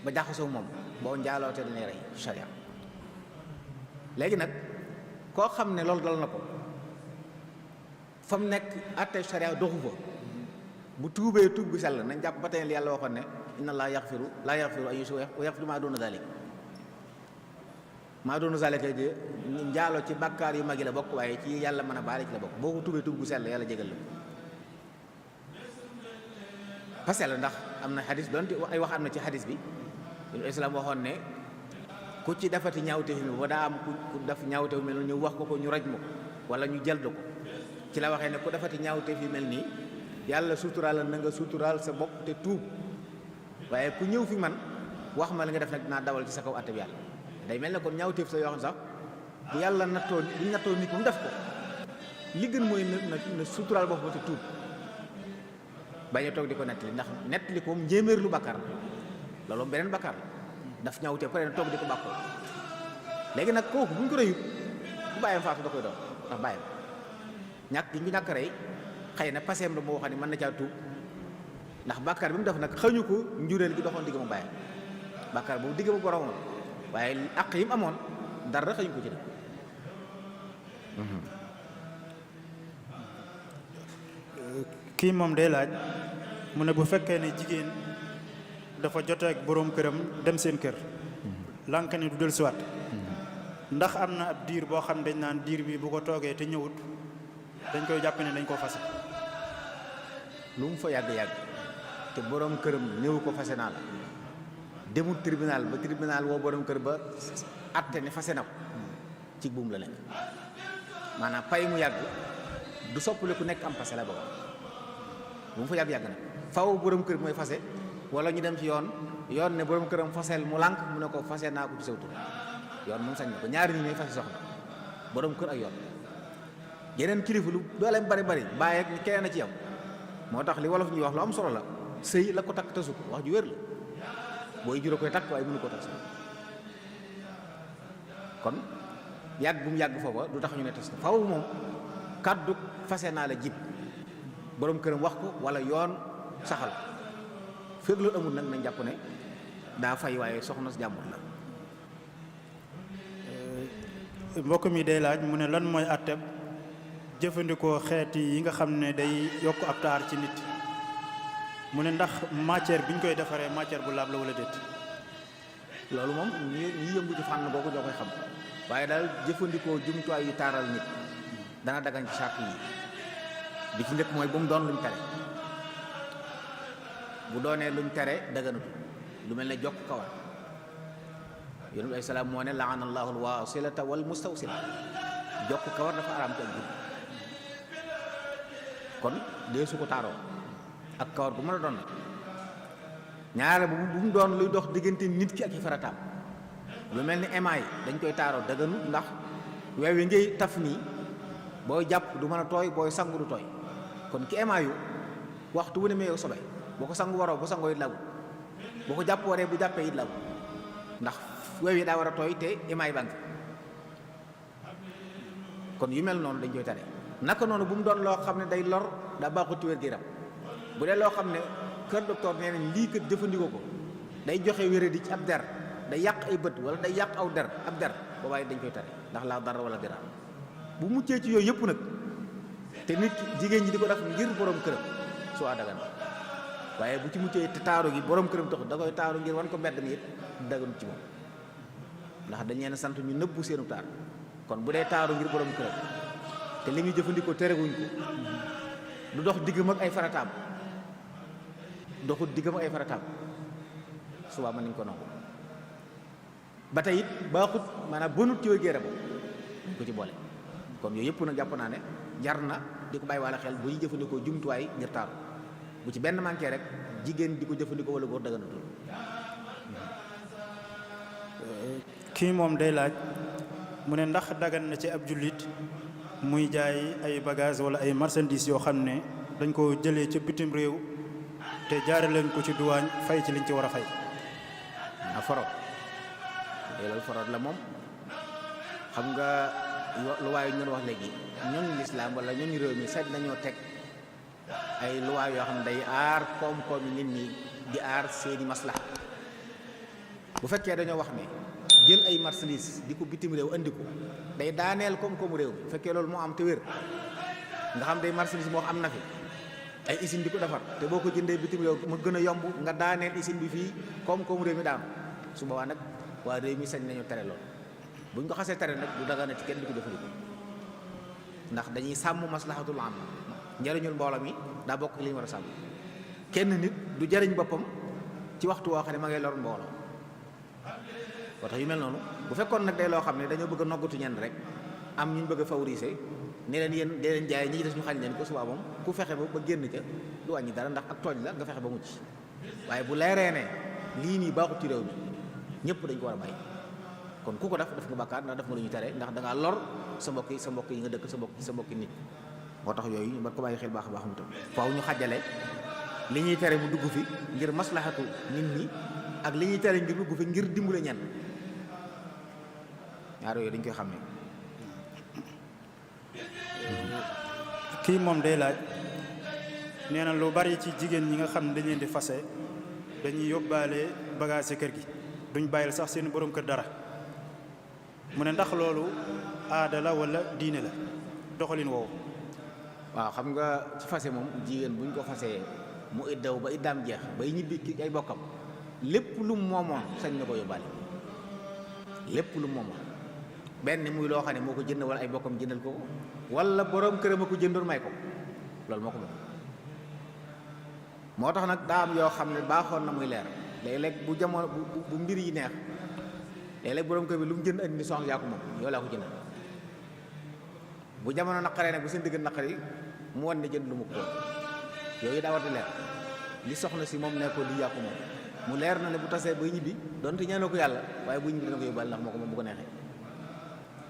Speaker 1: ba jaxasoo moom boo njaaloo te dañuy rey sharia léegi nag koo xam ne loolu dal na ko fa mu nekk àtte sharia doxu fa bu tuubee tuub gu sell nañ jàpp ba tey yàlla waxoon ne inna allaha yaxfiru laa yaxfiru an yushraka wa yaxfiru maa duuna zalik maa doonu zalika de njaaloo ci bàkkaar yu mag yi la bokk waaye ci yàlla mën a baale ci la bokk boo ko tubee tub gu sell yàlla jégal la parce que ndax am na xadis doonte ay wax am na ci xadis bi lu islam waxoon ne ku ci defati ñaawteef mi ba daa am ku def ñaawteef mel ñu wax ko ñu raj ma ko wala ñu jëld ko ci la waxee ne ku defati ñaawteef yi mel nii yàlla suturaal na nga suturaal sa bopp te tuub waaye ku ñëw fi man wax ma li nga def nag dinaa dawal ci sa kaw àtte bi yàlla day mel ne kon ñaawteef sa yoo xam sax bu yàlla nattoo nit mu def ko li gën mooy na suturaal bopp ba te tuub bañ a toog di ko nettali ndax nettali ko moom njéeméer lu bàkkaar la loolu beneen bàkkaar la daf ñaawteef pare na toog di ko bàkkoo léegi nag kooku bu ñu ko rëyut bu bàyyam faatu da koy doon ndax bàyyam ñàkk gi ñu ñàkk rey xëy na paseem la moo xam ne mën na caa tuub ndax bàkkaar bi mu def nag xëñu ko njureel gi doxoon digg mu bàyyam bàkkaar boobu digg mu boromam waaye àq yi mu amoon dara xëñu ko ci def
Speaker 2: kii moom day laaj mu ne bu fekkee ne jigéen dafa jote ak boroom këram dem seen kër lànk ne du del siwaat ndax am na ab diir boo xam dañ naan diir bi bu ko toogee te ñëwut dañ koy jàpp ne dañ koo fase
Speaker 1: lu mu fa yàgg-yàgg te boroom këram néew ko fase naa la demul tribunal ba tribunal woo boroom kër ba atte ne fase na ko ci buum la nekk maanaam pay mu yàgg du soppali ku nekk am fase la booba bu mu fa yàgg-yàgg nag faw boroom kër mooy fase wala ñu dem ci yoon ne boroom këram fasel mu lànk mu ne ko fase naa ko ci sawtu yoon moom sañ na ko ñaari ñi ñooy fase soxna boroom kër ak yoon yeneen kilifa lu dooleem bari bàyyi ak keneen a ci yam moo tax li wolof ñuy wax lu am solo la sëy la ko takk tasu ko wax ju wér la booy juró koy takk waaye mënu ko tas kon yàgg bu mu yàgg foofa du tax ñu ne tas na faw moom kàddu fase naa la jib boroom këram wax ko wala yoon saxal fekk loolu amul nag nañ jàpp ne daa fay waaye soxna si jàmbur la
Speaker 2: mbokk mi day laaj mu ne lan mooy àtteb jëfandikoo xeeti yi nga xam ne day yokk ab taar ci nit mu ne ndax matière bi ñu koy defaree matière bu laab la wala déet
Speaker 1: loolu moom ñi yëngu ci fànn boobu ñoo koy xam waaye daal jëfandikoo jumtuwaay yu taaral nit dana dagan ci sàrt yi bi ci njëkk mooy bu mu doon luñ tere bu doonee luñ tere daganatu lu mel ne jokk kawar yonent bi ay salaam moo ne laana allahu alwasilata wal mustawsila jokk kawar dafa araam ci ak jur kon dee su ko taaroo ak kawar bu mën a doon nag ñaare bu mu doon luy dox diggante nit ki ak i farataam lu mel ni émail dañ koy taaroo daganu ndax weew yi ngay taf nii booy jàpp du mën a tooy booy sangu du tooy kon ki émail yu waxtu wu ne mee sobe boo ko sangu waroo bu sangoo it lagu boo ko jàpp waree bu jàppee it lagu ndax weew yi daa war a tooy te émail baa ngi kon yu mel noonu dañ koy tere naka noonu bu mu doon loo xam ne day lor daa baaxut ci wér-gu-yaram bu dee loo xam ne kër docteur nee nañ lii kat jëfandikoo ko day joxe wéradi ci ab der day yàq ay bët wala day yàq aw der ab der boobaay dañ koy tere ndax laa dara wala dara bu muccee ci yooyu yëpp nag te nit jigéen ñi di ko def ngir borom këram soo dagan waaye bu ci muccee te taaru gi borom këram taxut da koy taaru ngir wan ko mbedd mi it daganut ci moom ndax dañ leen sant ñu nëbbu seenu taar kon bu dee taaru ngir borom këram te li muy jëfandikoo terewuñ ko du dox diggam ak ay farataam doxut diggam ak ay farataam suba mën nañ ko nangu ba tey it baaxut maanaam bonut ci wér-gu-yaram dañ ko ci boole kon yooyu yëpp nag jàpp naa ne jar na di ko bàyyi walla xel bu ñuy jëfandikoo jumtuwaay ngir taaru bu ci benn manqué rek jigéen di ko jëfandikoo walla góor daganatul.
Speaker 2: kii moom day laaj mu ne ndax dagan na ci ab jullit muy jaay ay bagage wala ay marchandises yoo xam ne dañ ko jëlee ca bitim réew te jaare leen ko ci duwaañ fay ci liñ ci war a fay.
Speaker 1: foro loolu faroot la moom. xam nga luwaay yu ñu wax léegi ñooñu lislaam wala ñooñu réew mi sañ nañoo teg ay luwaay yoo xam ne day aar koom-koom nit ñi di aar seeni maslaha. bu fekkee dañoo wax ne jël ay marchandises di ko bitim réew andi ko day daaneel koom-koomu réew bu fekkee loolu moo am te wér nga xam day marchandise moo am na fi ay usine di ko defar te boo ko jëndee bitim réew mu gën a yomb nga daaneel usine bi fii koom-koomu réew mi daanu su boobaa nag waa réew mi sañ nañu tere loolu. buñ ko xasee tere nag du dagana ci kenn di ko jëfandikoo ndax dañuy sàmm maslahatul am njariñul mbooloo mi daa bokk li ñu war a sàmm. kenn nit du jariñ boppam ci waxtu woo xam ne ma ngay lor mbooloo moo tax yu mel noonu bu fekkoon nag day loo xam ne dañoo bëgg a noggatu ñenn rek am ñu bëgg a favoriser ne leen yéen dee leen jaay ñi ci des ñu xañ leen ko subaa moom ku fexe ba génn ca du wàññi dara ndax ak tooñ la nga fexe ba mucc waaye bu leeree ne lii nii baaxut ci réew mi ñëpp dañ ko war a bàyyi. kon ku ko def nga bàkkaar ndax def nga lu ñu tere ndax da ngaa lor sa mbokk yi nga dëkk sa mbokki nit. moo tax yooyu ñu war ko bàyyi xel baax a baax mu tam faaw ñu xàjjale li ñuy tere mu dugg fi ngir maslahatu nit ñi ak li ñuy tere ngir dugg fi ngir dimbale ñenn ñaar yooyu dañ koy xam ne.
Speaker 2: kii moom day laaj nee na lu bari ci jigéen ñi nga xam ne dañ leen di fase dañuy yóbbaale bagage ci kër gi duñ bàyyil sax seen borom kër dara. mu ne ndax loolu aada la wala diine la doxalin woowu.
Speaker 1: waaw xam nga ci fase moom jigéen buñ ko fasee mu iddaw ba iddaam jeex bay ñibbi ki ay bokkam lépp lu mu moomoon sañ na ko yóbbaale lépp lu mu moomoon benn muy loo xam ne moo ko jënd wala ay bokkam jëndal ko wala borom këram a ko jëndoon may ko loolu moo ko moom. moo tax nag daa am yoo xam ne baaxoon na muy leer léeg-léeg bu jamono bu mbir yi neex léeg-léeg borom kër bi lu mu jënd andi soxna yaa ko moom yow laa ko jëndal bu jamono naqaree nag bu seen digg naqari mu wan ne jënd lu mu ko yooyu daa war di leer li soxna si moom ne ko lii yaa ko moom mu leer na ne bu tasee bay ñibbi donte ñaanoo ko yàlla waaye bu ñibbi dina ko yóbbaale ndax moo ko moom bu ko neexee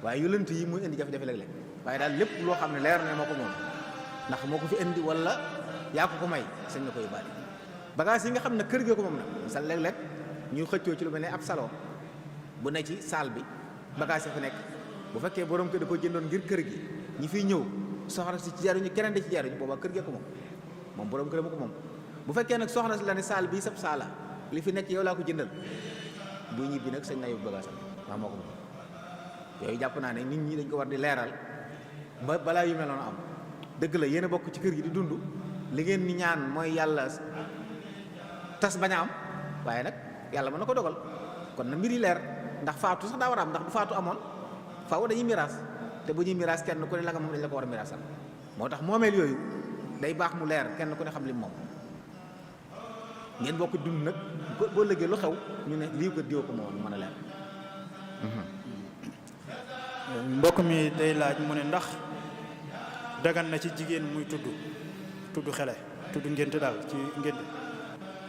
Speaker 1: waaye yu lënt yi muy indi jafe-jafe léeg-léeg waaye daal lépp loo xam ne leer na moo ko moom ndax moo ko fi indi wala yaa ko may sañ na ko yóbbaale. bagage yi nga xam ne kër gee ko moom nag misal léeg-léeg ñuy xëccoo ci lu mel ne ab salon bu ne ci salle bi bagage yi fa nekk bu fekkee borom kër da ko jëndoon ngir kër gi ñi fiy ñëw soxna si ci jaruñu keneen da ci jaruñu boobaa kër gee ko moom borom kër ma ko moom. bu fekkee nag soxna si la ne salle bii sab saala li fi nekk yow laa ko jëndal bu ñibbi nag sañ na yóbbu bagage am moo ko moom. yooyu jàpp naa ne nit ñi dañ ko war di leeral ba balaa yu mel noonu am dëgg la yéen a bokk ci kër gi di dund li ngeen ni ñaan mooy yàlla tas bañ a am waaye nag yàlla mën na ko dogal kon na mbir yi leer ndax faatu sax daa war a am ndax bu faatu amoon faaw dañuy miraas te bu ñuy miraas kenn ku ne la nga moom dañ la ko war a miraasal moo tax moomeel yooyu day baax mu leer kenn ku ne xam li moom ngeen bokk dund nag boo lëggee lu xew ñu ne lii ko diw ko moom mën a leer.
Speaker 2: mbokk mi day laaj mu ne ndax dagan na ci jigéen muy tudd xele tudd ngénte daal ci ngénte.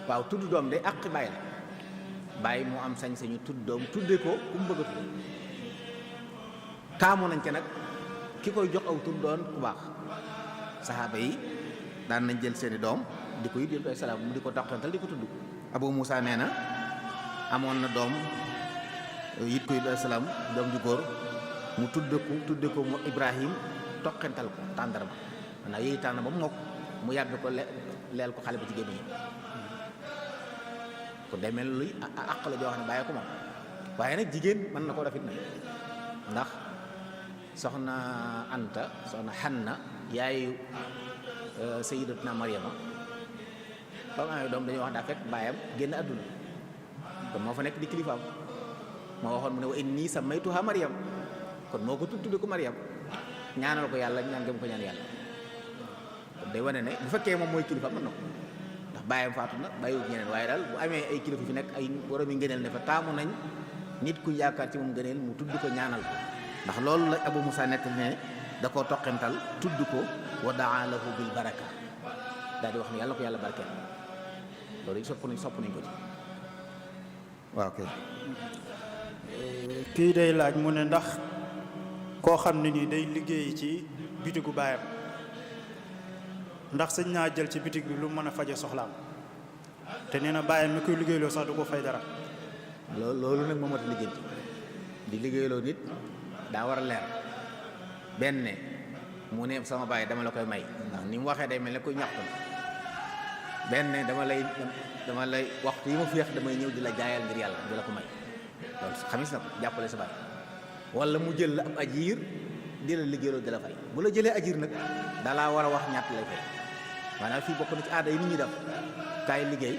Speaker 1: waaw tudd doom day àq bàyyi la bàyyi moo am sañ-sañu tudd doom tudde ko ku mu bëgg a tudd taamu nañ ca nag ki koy jox aw tur doon ku baax saxaaba yi daan nañ jël seeni doom di ko yit ay salaam mu di ko doxantal di ko tudd. Abu Moussa nee na amoon na doom yit ko yit ay salaam doom ju góor mu tudde ko mu Ibrahim toqental ko tàndarma maanaam yooyu tànn ba mu mokk mu yàgg ko leel ko xale ba ci gémmiñam ko demee luy àq la joo xam ne bàyyi ko moom waaye nag jigéen mën na koo dafit nag ndax soxna Anta soxna Hanna yaayu Sayyidatuna Maryama ba mu amee doom dañuy wax daa fekk baayam génn àdduna kon moo fa nekk di kilifaam moo waxoon mu ne wa inni sammaytuha Maryam kon moo ko tudde ko Maryam ñaanal ko yàlla ñaan gëm ko ñaan yàlla kon day wane ne bu fekkee moom mooy kilifa mën na ko ndax baayam faatu na bàyyiwut ñeneen waaye daal bu amee ay kilifa fi nekk ay borom yi ngëneel ne fa taamu nañ nit ku yaakaar ci moom ngëneel mu tudd ko ñaanal ko ndax loolu la Abu Musa nekk ne da koo toqental tudd ko wa daa lahu bil baraka daal di wax ne yàlla ko yàlla barkeel loolu yi sopp nañ ko ci waaw kay.
Speaker 2: kii day laaj mu ne ndax koo xam ne nii day liggéey ci bitigu baayam ndax sëñ naa jël ci bitig bi lu mën a faje soxlaam te nee na baayam mi koy liggéeyloo sax du ko fay dara.
Speaker 1: loolu nag moo mat a lijjanti di liggéeyloo nit daa war a leer. benn mu ne sama baay dama la koy may ndax ni mu waxee day mel ne kuy ñaxtu benn dama lay waxtu yi ma féex damay ñëw di la jaayal ngir yàlla di la ko may loolu xamis na ko jàppale sa baay. wala mu jël la ab ajiir di la liggéeyloo di la fay bu la jëlee ajiir nag dalaa war a wax ñaata lay fay maanaam fii bokk na ci aada yi nit ñi def kaay liggéey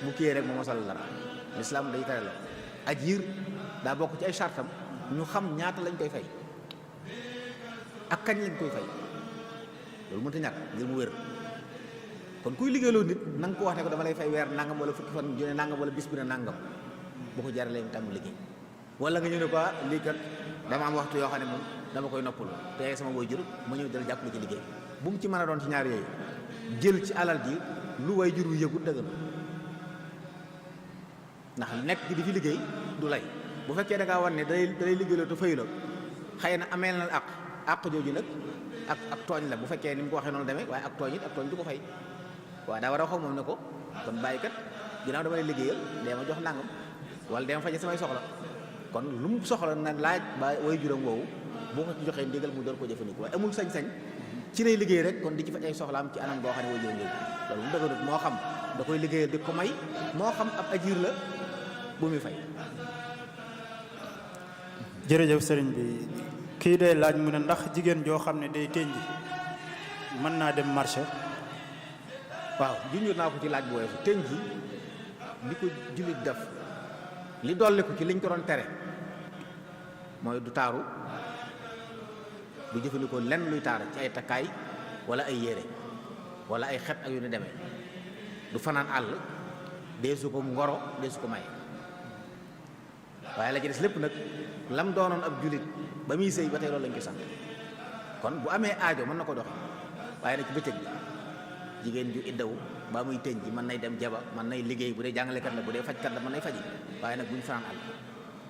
Speaker 1: bu kii rek moo mosal dara lislaam day tere la ajiir daa bokk ci ay sartam ñu xam ñaata lañ koy fay ak kañ lañ koy fay loolu mënta ñàkk ngir mu wér. kon kuy liggéeyloo nit na nga ko wax ne ko dama lay fay weer nangam wala fukki fan ju ne nangam wala bis bu ne nangam bu ko jaralee mu tàmm liggéey. wala nga ñu ne ko lii kat dama am waxtu yoo xam ne moom dama koy noppalu te sama waajur ma ñëw dala jàppale ci liggéey bu mu ci mën a doon ci ñaar yooyu jël ci alal ji lu waajur wu yëgut dëgg ndax nekk gi di fi liggéey du lay bu fekkee da ngaa wan ne dalay liggéeyloo te fayu la xëy na ameel na àq jooju nag ak tooñ la bu fekkee ni mu ko waxee noonu demee waaye ak tooñ it ak tooñ du ko fay waaye daa war a wax moom ne ko kon bàyyi kat ginnaaw dama lay liggéeyal dee ma jox nangam wala dee ma faje samay soxla kon lu mu soxla na laaj ba way juróom woowu boo ko ci joxee ndigal mu door ko jëfandikoo waaye amul sañ-sañ ci lay liggéey rek kon di ci faj ay soxlaam ci anam boo xam ne way juróom loolu mu dëgganut moo xam da koy liggéeyal di ko may moo xam ab ajiir la bu muy fay.
Speaker 2: jërëjëf sëriñ bi kii day laaj mu ne ndax jigéen joo xam ne day tënji mën naa dem marché.
Speaker 1: waaw junjur naa ko ci laaj bu weesu tënji li ko jullit def li dolli ko ci liñ ko doon tere mooy du taaru du jëfandikoo lenn luy taar ci ay takkaay wala ay yére wala ay xet ak yu ni demee du fanaan àll deesu ko ngoro deesu ko maye waaye la ci des lépp nag lam doonoon ab jullit ba muy sëy ba tey loolu lañ ko sant kon bu amee aajo mën na ko doxe waaye nag ci bëccëg bi jigéen ju iddawu ba muy tëñ ji mën nay dem jaba mën nay liggéey bu dee jàngalekat la bu dee fajkat la mën nay faji waaye nag bu ñu fanaan àll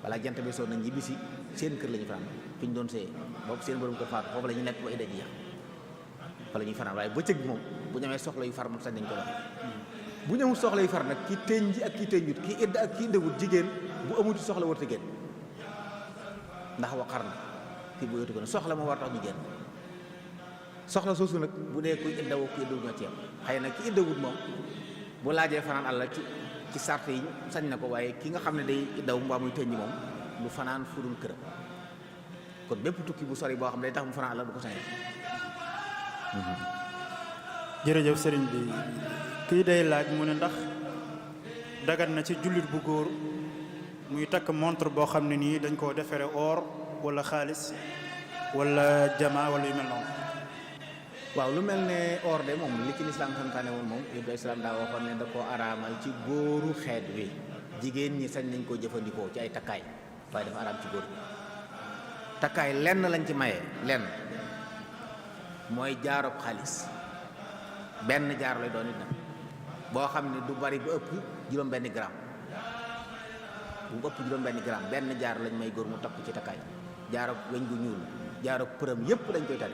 Speaker 1: wala jant bi soo nañ ñibbisi seen kër la ñu fanaan fi ñu doon sëyee boobu seen borom kër faatu foofu la ñu nekk ba idda ji yax fa la ñuy fanaan waaye bëccëg bi moom bu ñu amee soxla yu far moom sañ nañ ko doxe bu ñu amul soxla yu far nag ki tëñ ji ak ki tëñjut ki idda ak ki iddawut jigéen bu amuti soxla warta génn ndax waqar na kii bu yóotu ko ne soxla moo war tax ñu génn soxla soosu nag bu dee kuy iddawu ku iddawut ñoo ci yam xëy na ki iddawut moom bu laajee fanaan àll ci sart yi sañ na ko waaye ki nga xam ne day iddaw mbaa muy tëñ moom du fanaan fudul këram kon bépp tukki bu sori boo xam ne day tax mu fanaan àll du ko sañee.
Speaker 2: jërëjëf sëriñ bi kii day laaj mu ne ndax dagan na ci jullit bu góor muy takk montre boo xam ne nii dañ koo defaree or wala xaalis wala jama wala yu mel noonu.
Speaker 1: waaw lu mel ne or de moom li ci lislaam santaane woon moom yóbbu islaam daa waxoon ne da koo araamal ci góoru xeet wi jigéen ñi sañ nañ koo jëfandikoo ci ay takkaay waaye dafa araam ci góor bi takkaay lenn lañ ci maye lenn mooy jaaroob xaalis benn jaar lay doon it nag boo xam ne du bari bu ëpp juróom-benn gramme bu ëpp juróom-benn gramme benn jaar lañ may góor mu takk ci takkaay jaaroob weñ gu ñuul jaaroob përëm yépp dañ koy tere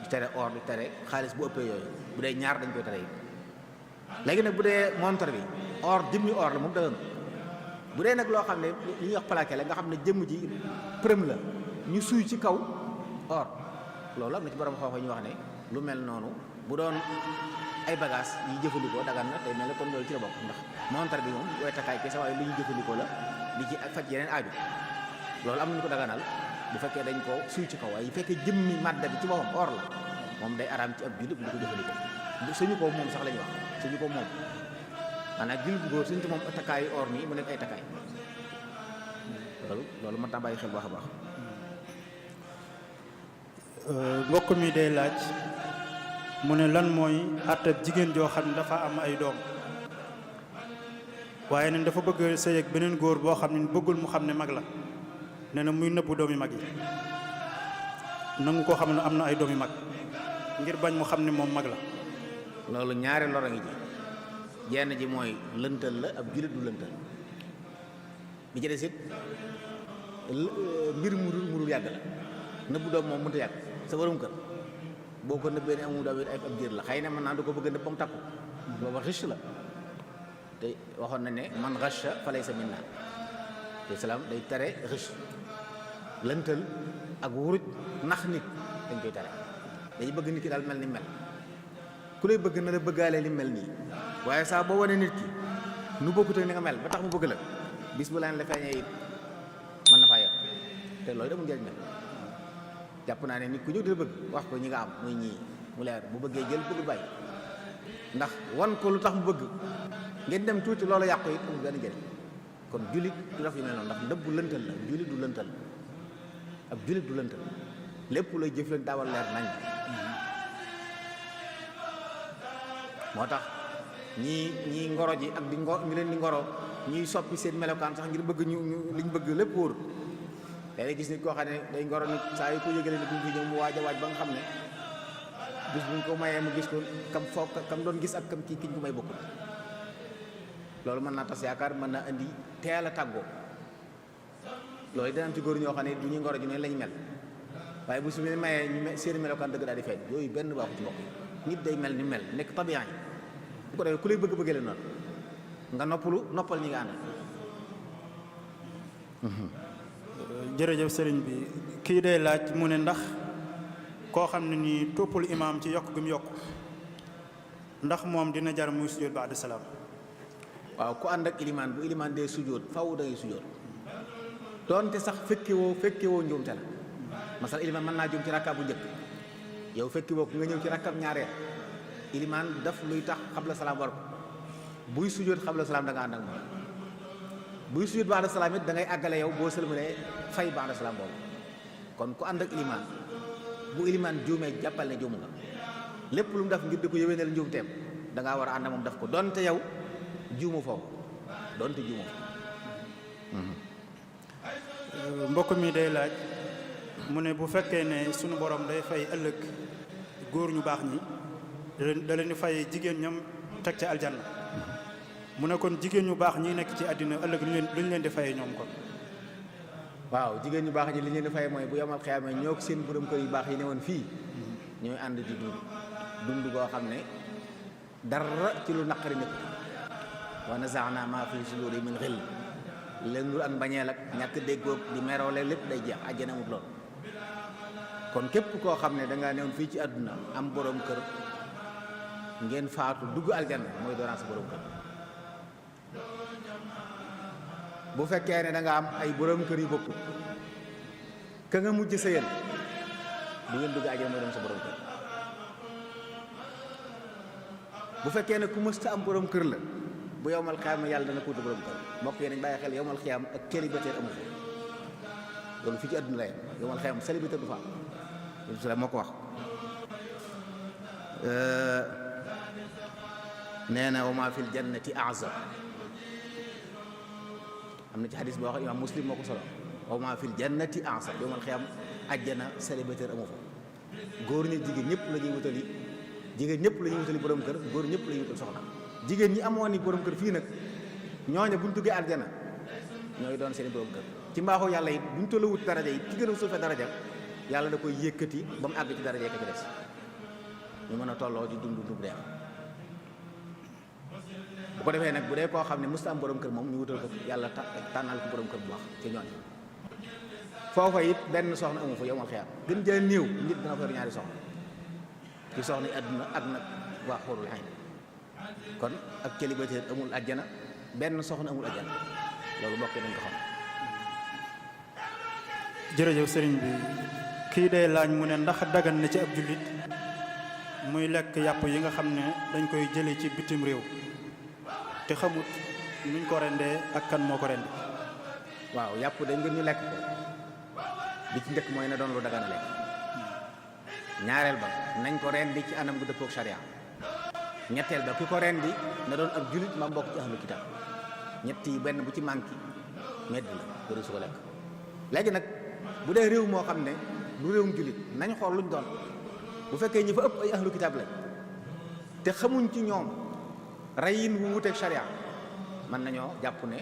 Speaker 1: di tere or di tere xaalis bu ëppee yooyu bu dee ñaar dañ koy tere yi léegi nag bu dee montre bi or jëmmi or la moom dëgg bu dee nag loo xam ne li ñuy wax plaqué la nga xam ne jëmm ji përëm la ñu suy ci kaw or loolu am na ci borom xoox ñu wax ne lu mel noonu bu doon ay bagage yi jëfandikoo dagan na tey mel ne comme loolu ci la bokk ndax montre bi moom way takkaay kese waaye lu ñu jëfandikoo la di ci faj yeneen aaju loolu am nañu ko daganal bu fekkee dañ ko suy ci kaw waaye bu fekkee jëmmi màdda bi ci boppam or la moom day araam ci ab jullit bu ko jëfandikoo suñu ko moom sax la ñuy wax suñu ko moom maanaam jullit bu góor suñu ci moom takkaayu or nii mu nekk ay takkaay loolu mën naa bàyyi xel baax a baax.
Speaker 2: mbokk mi day laaj mu ne lan mooy àttab jigéen joo xam ne dafa am ay doom waaye nag dafa bëgg sëy ak beneen góor boo xam ne bëggul mu xam ne mag la nee na muy nëbbu doomi mag yi nangu koo xam ne am na ay doomi mag ngir bañ mu xam ne moom mag la.
Speaker 1: loolu ñaari loro ngi ji jenn ji mooy lëntal la ab jullit du lëntal bi ci des it mbir mu dul yàgg la nëbbu doom moom mënta yàgg sa borom kër boo ko nëbbee ne amul doom it ay ab jër la xëy na mën naa du ko bëgg a nëbb ba mu takku booba riche la te waxoon na ne man rasha fa laysa minna te islam day tere riche lëntal ak wuruj nax nit dañ koy tere dañuy bëgg nit ki daal mel ni mel ku lay bëgg na la bëggaalee li mel nii waaye saa boo wane nit ki nu bokkut ak ni nga mel ba tax mu bëgg la bis bu laan la feeñee it mën na faa yor te loolu demul njëriñ la jàpp naa ne nit ku ñëw di la bëgg wax ko ñi nga am muy ñii mu leer bu bëggee jël bëggul bàyyi ndax wan ko lu tax mu bëgg ngeen dem tuuti loolu yàqu it amul benn njëriñ kon jullit du def yu mel noonu ndax ndëbbu lëntal la jullit du lëntal ab jullit du lëntal lépp lay jëf leen daawal leer nañ moo tax ñii ngoro ji ak di ñu leen di ngoro ñuy soppi seen melokaan sax ngir bëgg ñu liñ bëgg lépp wóor léeg-léeg gis nit koo xam ne day ngoro nit saa yu ko yëgalee ne bu ñu fi ñëw mu waaj a waaj ba nga xam ne bis bu ñu ko mayee mu gis ko kam doon gis ak kam kiñ ko may bokkul loolu mën naa tas yaakaar mën naa indi teel a tàggoo loolu dina am ci góor ñoo xam ne du ñuy ngoro ji ne lañ mel waaye bu su ñu mayee ñu seen melokaan dëgg daal di feeñ yooyu benn baaxu ci mbokk nit day mel ni mel nekk tabian yi bu ko defee ku lay bëgg leen noonu nga noppal ñi nga ànd.
Speaker 2: jërëjëf sëriñ bi kii day laaj mu ne ndax koo xam ne nii toppul imaam ci yokk gi mu yokk ndax moom dina jar muy sujjóot ba'da salaam.
Speaker 1: waaw ku ànd ak ilimaan bu ilimaan dee sujjóot faw da ngay sujjóot doonte sax fekkewoo njuumte la masal ilimaan mën naa juum ci rakkaab bu njëkk yow fekkewoo ko nga ñëw ci rakkaab ñaareel ilimaan daf luy tax xabla salaam war ko buy sujjóot xabla salaam da nga ànd ak moom buy sujjóot ba'da salaam it da ngay àggale yow boo sëlmalee fay ba'da salaam boobu kon ku ànd ak ilimaan bu ilimaan juumee jàppal ne juum nga lépp lu mu def ngir di ko yëwénal njuumteem da ngaa war a ànd moom def ko donte yow juumu foofu donte juumu
Speaker 2: mbokk mi day laaj mu ne bu fekkee ne sunu borom day fay ëllëg góor ñu baax ñi da leen di fay jigéen ñam teg ca aljanna mu ne kon jigéen ñu baax ñi nekk ci àddina ëllëg lu ñu leen di fayee ñoom kon.
Speaker 1: waaw jigéen ñu baax ñi li ñu leen di fayee mooy bu yomal xiyaamee ñoo seen borom kër yu baax yi ne woon fii ñooy ànd di dund goo xam ne dara ci lu naqari nekk wa nazaana maa fi suduuri min xill leen lu ak mbañeel ak ñàkk déggoog di meroole lépp day jeex àjjana amut lool kon képp koo xam ne dangaa newoon fii ci àdduna am borom kër ngeen faatu dugg aljanna mooy doonaan sa borom kër bu fekkee ne da nga am ay borom kër yu bokk ka nga mujj sëyal bu ngeen dugg aljanna mooy doon sa borom kër bu fekkee ne ku mësta am borom kër la bu yowmal xiyaam yàlla dana ko wutu borom kër mbokk yi nañ bàyyi xel yowmal xiyaam ak célibataire amu fa loolu fii ci àdduna la yem yowmal xiyaam célibataire du fa am loolu moo ko wax nee na wa maa fil jannati a'zab am na ci xadis boo xam imaam muslim moo ko solo wa maa fil jannati a'zab yowmal xiyaam àjjana célibataire amu fa góor ñi jigéen ñëpp la ñuy wutali jigéen ñëpp la ñuy wutali borom kër góor ñëpp la ñuy wutal soxna jigéen ñi amoon ni borom kër fii nag ñooñu buñ duggee aljana ñooy doon seen borom kër ci mbaaxu yàlla it buñ toll wut daraja it ki gën a suufee daraja yàlla da koy yëkkati ba mu àgg ci daraja ka ci des ñu mën a tolloo di dund dund dem bu ko defee nag bu dee koo xam ne musta am borom kër moom ñu wutal ko yàlla tànnal ko borom kër bu baax ci ñooñu foofa it benn soxna amu fa yowmal xiyaam gën jël néew nit dana ko yor ñaari soxna ci soxna àdduna ak nag waa xóorul xayn kon ak célibataire amul àjjana benn soxna amul àjjana loolu mbokk nañ ko xam.
Speaker 2: jërëjëf sëriñ bi kii day laaj mu ne ndax dagan na ci ab jullit muy lekk yàpp yi nga xam ne dañ koy jële ci bitim réew te xamut nuñ ko rendee ak kan moo ko rendi.
Speaker 1: waaw yàpp dañ ngeen ñu lekk ko bi ci njëkk mooy na doon lu dagan a lekk ñaareel ba nañ ko rendi ci anam gu dëppook sharia ñetteel ba ki ko rendi na doon ab jullit ma mbokk ci ahlu kitaab ñett yi benn bu ci manqué medd la bëri su ko lekk léegi nag bu dee réew moo xam ne du réewum jullit nañ xool luñ doon bu fekkee ñi fa ëpp ay ahlu kitaab lañ te xamuñ ci ñoom reyin wu wuteeg sharia mën nañoo jàpp ne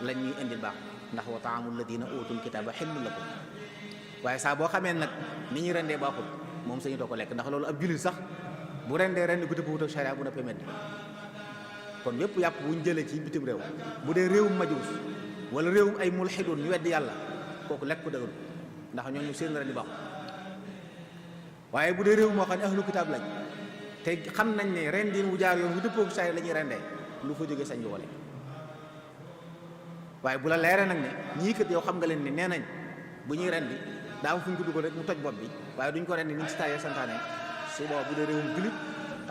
Speaker 1: lañ ñuy indil baax ndax wa taamul ladina utul kitaaba xillun lakum waaye saa boo xamee nag ni ñuy rendee baaxul moom sañu doo ko lekk ndax loolu ab jullit sax bu rendee ren gu dëpp wut ak sharia bu noppee medd kon yépp yàpp wuñ jëlee ci bitim réew bu dee réewum majuus wala réewum ay mulxidoon ñu weddi yàlla kooku lekk ko dëgëru ndax ñooñu seen ren di baax waaye bu dee réew moo xam ne ahlu kitaab lañ te xam nañ ne ren diin wu jaar yoon wu dëppoo saa la ñuy rendee lu fa jógee sañ ko lekk waaye bu la leeree nag ne ñii kat yow xam nga leen ne nee nañ bu ñuy rendi daa am fu ñu ko dugal rek mu toj bopp bi waaye duñ ko rendi ni ñu si taayee santaane su booba bu dee réewum julit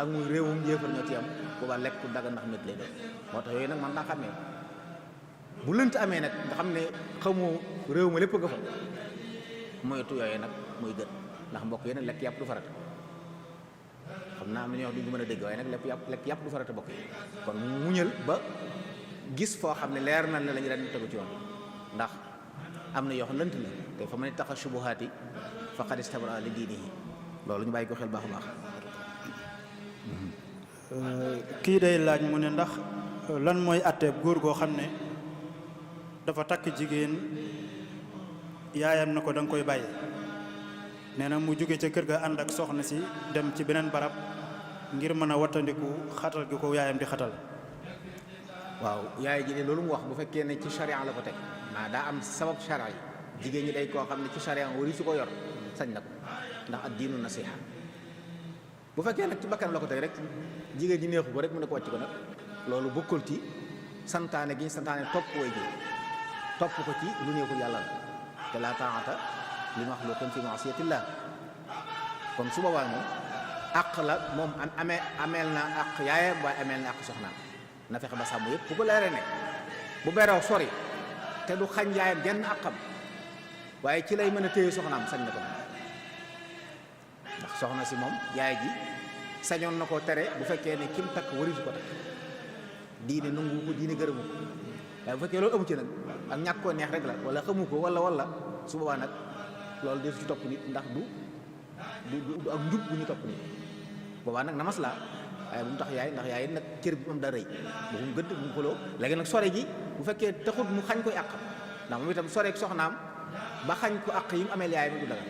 Speaker 1: ak muy réewum yéefar ñoo ci am boobaa lekk ku daga ndax mét lay doon moo tax yooyu nag man naa xamee bu lënt amee nag nga xam ne xamoo réew ma lépp nga fa moytu yooyu nag mooy gën ndax mbokk yeneen lekk yàpp du farata xam naa am na ñoo wax duñ ko mën a dégg waaye nag lekk yàpp du farata bokk yi kon muñal ba gis foo xam ne leer na la lañu ren tegu ci yoon ndax am na yoo xam lënt la te fa ma ne taxa subuhaati faqad istabra li diinihi loolu ñu bàyyi ko xel baax a baax.
Speaker 2: kii day laaj mu ne ndax lan mooy àtteeb góor goo xam ne dafa takk jigéen yaayam na ko da nga koy bàyyi nee na mu jóge ca kër ga ànd ak soxna si dem ci beneen barab ngir mën a wattandiku xatal gi ko yaayam di xatal.
Speaker 1: waaw yaay ji de loolu mu wax bu fekkee ne ci charia la ko teg daa am sabab charia yi jigéen ñi day koo xam ne ci charia wari su ko yor sañ na ko ndax ad diinu nasiha bu fekkee nag ci bakkan la ko teg rek jigéen ñi neexu ko rek mu ne ko wàcc ko nag loolu bokkul ci santaane gi ñu santaane topp way ji topp ko ci lu neexul yàlla la te laa taa'ata li maxluuqin fi ma'siyatillah kon su boobaa moom àq la moom ameel na àq yaayam waaye ameel na àq soxnaam na fexe ba sàmm yëpp bu ko leeree ne bu beroo sori te du xañ yaayam genn àqam waaye ci lay mën a téye soxnaam sañ na ko ndax soxna si moom yaay ji sañoon na koo tere bu fekkee ne kim takk warisu ko takk diine nangu ko diine gërëmu ko waaye bu fekkee loolu amu ci nag ak ñàkk koo neex rek la wala xamu ko wala su boobaa nag loolu def ci topp nit ndax du ak njub bu ñu topp nit boobaa nag na maslaa waaye bu mu tax yaay ndax yaay nag cër bi moom daa rëy bu mu gëdd bu mu xuloo léegi nag sore ji bu fekkee taxut mu xañ koy àq ndax moom itam soreek soxnaam ba xañ ko àq yi mu amee yaay mi du dagal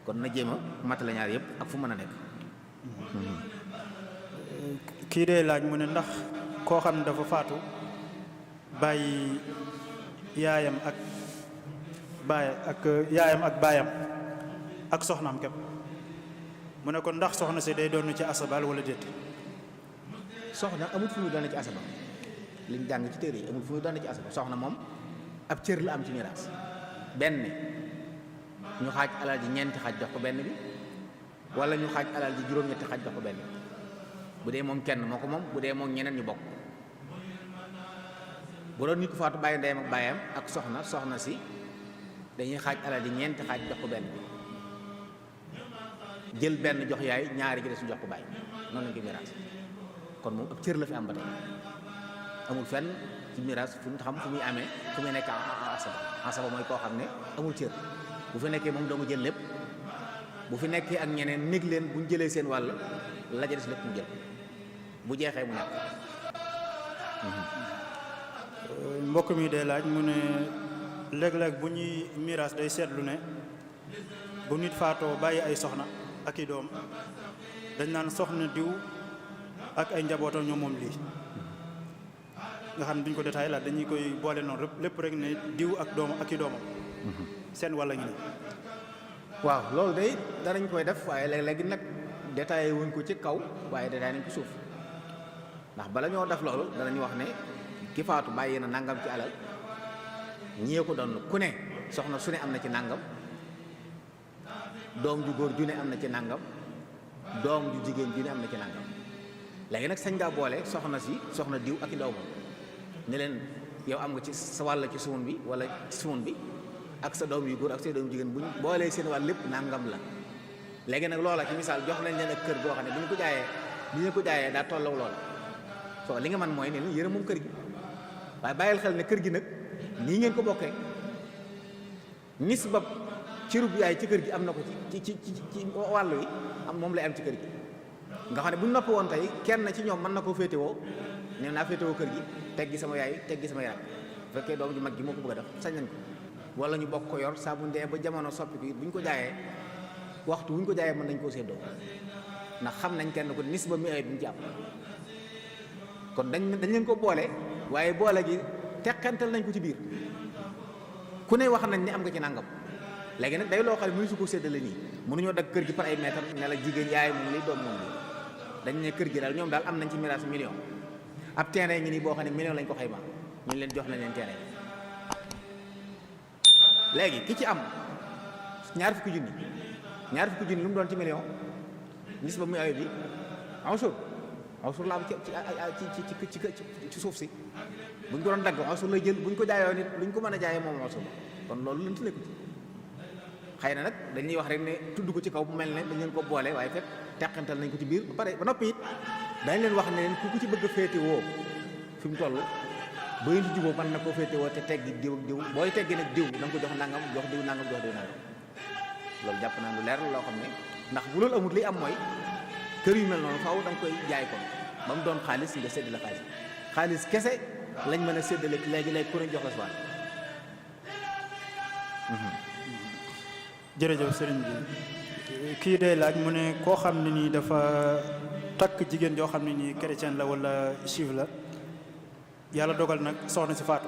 Speaker 1: kon na jéem a matale ñaar yëpp ak fu mën a nekk.
Speaker 2: kii dee laaj mu ne ndax koo xam ne dafa faatu bàyyi yaayam ak baayam ak soxnaam képp mu ne kon ndax soxna si day doon ci asabal wala déet.
Speaker 1: soxna amul fu muy doon ci asaba liñ jàng ci téere yi amul fu muy doon ci asaba soxna moom ab cër la am ci miraas benn ñu xaaj alal ji ñeenti xaaj jox ko benn bi wala ñu xaaj alal ji juróom-ñetti xaaj jox ko benn bi bu dee moom kenn moo ko moom bu dee moom ñeneen ñu bokk bu doon nit ku faatu bàyyi ndeyam ak bàyyam ak soxna si dañuy xaaj alal ji ñeenti xaaj jox ko benn bi jël benn jox yaay ñaari gi des jox ko bàyyi noonu lañ ko miraas kon moom ab cër la fi am ba tey amul fenn ci miraas fu mu xam fu muy amee fu muy nekk asaba mooy koo xam ne amul cër bu fi nekkee moom doo nga jël lépp bu fi nekkee ak ñeneen néeg leen bu ñu jëlee seen wàll la ja des lépp mu jël bu jeexee mu nekk.
Speaker 2: mbokk mi day laaj mu ne léeg-léeg bu ñuy miraas day seetlu ne bu nit faatoo bàyyi ay soxna ak i doom dañ naan soxna diw ak ay njabootam ñoom moom lii nga xam ne duñ ko détaillé la dañuy koy boole noonu lépp rek ne diw ak doom ak i doomam seen wàlla ngi nii.
Speaker 1: waaw loolu day danañ koy def waaye léeg-léegi nag détaillé wuñ ko ci kaw waaye détaillé nañ ko suuf ndax bala ñoo def loolu danañ wax ne ki faatu bàyyi na nangam ci alal ñee ko doon ku ne soxna su ne am na ci nangam doom ju góor ju ne am na ci nangam doom ju jigéen ju ne am na ci nangam léegi nag sañ ngaa boole soxna diw ak i doomam ne leen yow am nga ci sa wàll ci sumun bi wala sumun bi ak sa doom yu góor ak sa doom yu jigéen bu ñu boolee seen wàll lépp nangam la léegi nag loola ci misaal jox nañ leen ak kër goo xam ne bu ñu ko jaayee daa tollaw loola soo li nga man mooy ne leen yërëm moom kër gi waaye bàyyil xel ne kër gi nag nii ngeen ko bokkee nisbab cërub yaay ci kër gi am na ko ci wàll yi am moom lay am ci kër gi nga xam ne bu ñu noppi woon tey kenn ci ñoom mën na koo féetewoo ne naa féetewoo kër gi teggi sama yaay teggi sama yaay bu fekkee doom ju mag gi moo ko bëgg a def sañ nañ ko wala ñu bokk ko yor saa bu ñu demee ba jamono soppi ko bu ñu ko jaayee waxtu bu ñu ko jaayee mën nañ koo séddoo ndax xam nañ kenn ko nisba mi ay bu ñu ci am kon dañ leen ko boole waaye boole gi teqantal nañ ko ci biir ku ne wax nañ ne am nga ci nangam léegi nag day loo xam ne mënu su ko séddale nii mënuñoo dag kër gi par ay mètre ne la jigéen yaay moom lii doom moom lii dañ ne kër gi daal ñoom daal am nañ ci miraas million ab terrain ngi nii boo xam ne million lañ ko xayma ñu leen jox nañ leen terrain léegi ki ci am ñaar fukki junni lu mu doon ci million nis ba muy awee bi awsur laa ci suuf si buñ ko doon dagg awsur lay jël buñ ko jaayoo nit luñ ko mën a jaayee moom awsur kon loolu lañ ci nekku ci xëy na nag dañuy wax rek ne tudd ko ci kaw bu mel ne dañ leen ko boole waaye fekk teqantal nañ ko ci biir ba pare ba noppi it dañ leen wax ne leen ku ci bëgg a féete woo fi mu toll ba yéen ci juboo mën na koo féete woo te teggi diw ak diw booy teggi nag diw da nga ko jox nangam jox diw nangam jox diw nangam loolu jàpp naa lu leer la loo xam ne ndax bu loolu amul li am mooy kër yu mel noonu faaw da nga koy jaay ko ba mu doon xaalis nga séddale xaalis kese lañ mën a séddale léegi ku ne jox la soir.
Speaker 2: jërëjëf sëriñ bi kii day laaj mu ne koo xam ne nii dafa takk jigéen joo xam ne nii chrétien la wala juif la yàlla dogal nag soxna si faatu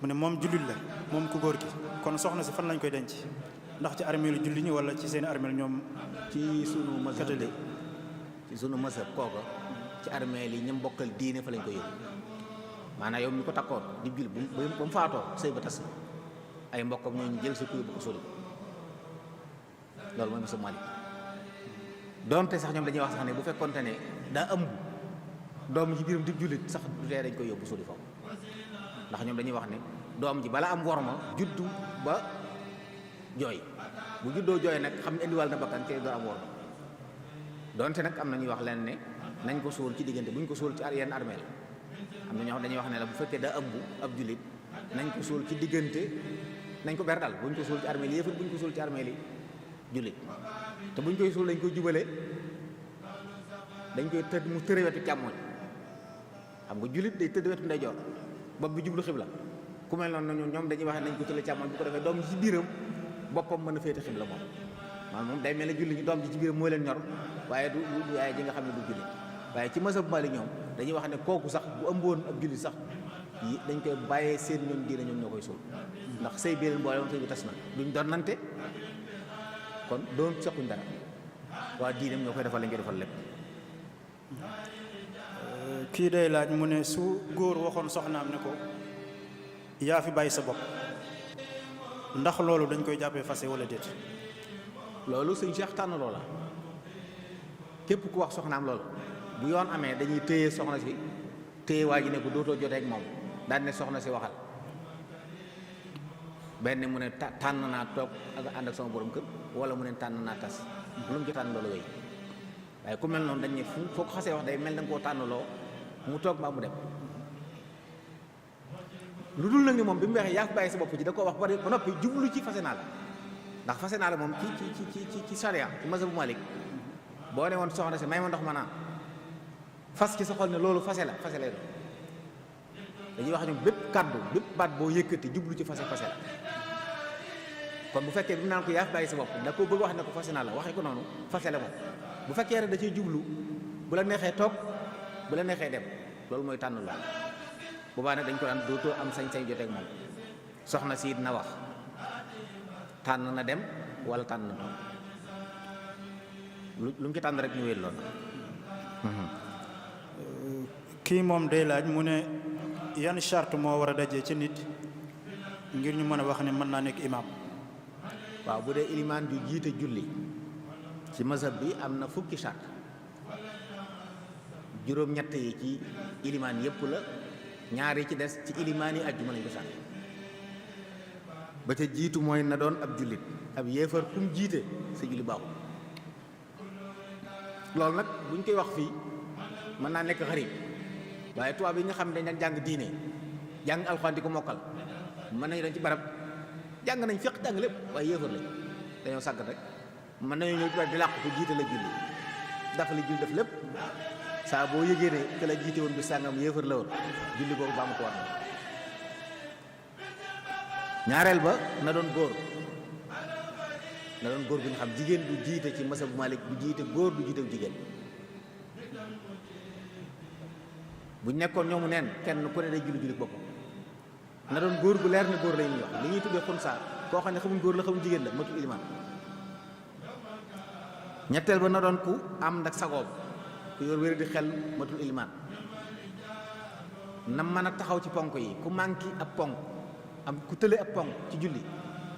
Speaker 2: mu ne moom jullit la moom ku góor gi kon soxna si fan lañ koy denc ndax ci armeelu julli ñi wala ci seen armeel ñoom
Speaker 1: ci sunu mazhab ci sunu mazhab kooka ci armeel yi ñam bokkal diine fa lañ koy yóbbu maanaam yow mi ko takkoon di jul ba mu faatoo sëy ba tas ay mbokkam ñooñu jël sa kuy bu ko soli loolu mooy mazhab Maalik doonte sax ñoom dañuy wax sax ne bu fekkoonte ne daa ëmb doom ci biiram di jullit sax du tee dañ koy yóbbu soli foofu ndax ñoom dañuy wax ne doom ji bala am worma juddu ba jooy bu juddoo jooy nag xam ne indiwal na bakkan te doo am worma donte nag am na ñuy wax leen ne nañ ko suul ci diggante bu ñu ko suul ci yenn armeel am na ñoo xam dañuy wax ne la bu fekkee daa ëmb ab jullit nañ ko suul ci diggante nañ ko ber daal bu ñu ko suul ci armeel yi yëpp bu ñu ko suul ci armeel yi jullit te bu ñu koy suul dañ koy jubale dañ koy tëdd mu tëre wetu càmmooñ xam nga jullit day tëdd wetu ndeyjoor bopp bi jublu xibla ku mel noonu ñoom dañuy wax nañ ko tële càmmooñ bu ko defee doom ji ci biiram boppam mën a féete xibla moom maanaam moom day mel ne julli ñi doom ji ci biiram moo leen ñor waaye du yaay ji nga xam ne du jullit waaye ci mazhab Maalik ñoom dañuy wax ne kooku sax bu ëmboon ab jullit sax yi dañ koy bàyyee seen ñoom diine ñoom ñoo koy suul ndax sëy bi leen boole woon sëy bi tas na duñ doon nante kon doon sequñ dara waa diineem ñoo koy defal lañ koy defal lépp.
Speaker 2: kii day laaj mu ne su góor waxoon soxnaam ne ko yaa fi bàyyi sa bopp ndax loolu dañ koy jàppee fase wala déet.
Speaker 1: loolu sëñ Cheikh tànn loola képp ku wax soxnaam loolu bu yoon amee dañuy téye soxna si téye waa ji ne ko dootoo jotee ak moom daan ne soxna si waxal benn mu ne tànn naa toog ak ànd ak sama borom kër wala mu ne tànn naa tas lu mu ci tànn loolu wéy waaye ku mel noonu dañ ne foo ko xasee wax day mel da nga koo tànnloo mu toog mbaa mu dem lu dul nag ni moom bi mu waxee yaa fi bàyyi sa bopp ci da koo wax ba noppi jublu ci fase naa la ndax fase naa la moom ci charia ci mazhabu Malik boo ne woon soxna si may ma ndox ma naan fas ci sa xol ne loolu fase lay doon dañuy wax ñoom bépp kàddu bépp baat boo yëkkati jublu ci fase la kon bu fekkee bi mu naan ko yaa fi bàyyi sa bopp da ko bëgg wax ne ko fase naa la waxee ko noonu fase la moom bu fekkee rek da ciy jublu bu la neexee toog bu la neexee dem loolu mooy tànn la bu baax nag dañ ko daan dootoo am sañ-sañ joteeg moom soxna si na wax tànn na dem wala tànn na toog lu mu ci tànn rek ñu wéet loolu.
Speaker 2: kii moom day laaj mu ne yan charte moo war a dajee ci nit ngir ñu mën a wax ne mën naa nekk imaam.
Speaker 1: waaw bu dee ilimaan ju jiite julli ci mazhab bi am na fukki charte juróom-ñett yi ci ilimaan yépp la ñaar yi ci des ci ilimaan yi àjjuma lañ ko charte ba ca jiitu mooy na doon ab jullit ab yéefar kum jiite sa julli baaxul loolu nag buñ koy wax fii mën naa nekk xarib waaye tubaab yi nga xam ne dañ daan jàng diine jàng alxuraan di ko mokkal mën nañu dañ ci barab jàng nañ fiq jàng lépp waaye yéefar lañ dañoo sàggat rek mën nañu ñëw ci barab di làqu ko jiite la julli dafa li julli def lépp saa boo yëgee ne que la jiite woon bi sàngam yéefar la woon julli googu baa mu ko war na ñaareel ba na doon góor bu ñu xam jigéen du jiite ci mazhab Malik bu jiite góor du jiite jigéen bu ñu nekkoon ñoomu neen kenn ku ne day julli boppam na doon góor gu leer ne góor la ñuy wax li ñuy tuddee xunsaa koo xam ne xamuñ góor la xamuñ jigéen la matul ilimaan. ñetteel ba na doon ku am nag sagoom ku yor wér di xel matul ilimaan. na mën a taxaw ci ponk yi ku manqué ab ponk am ku tële ab ponk ci julli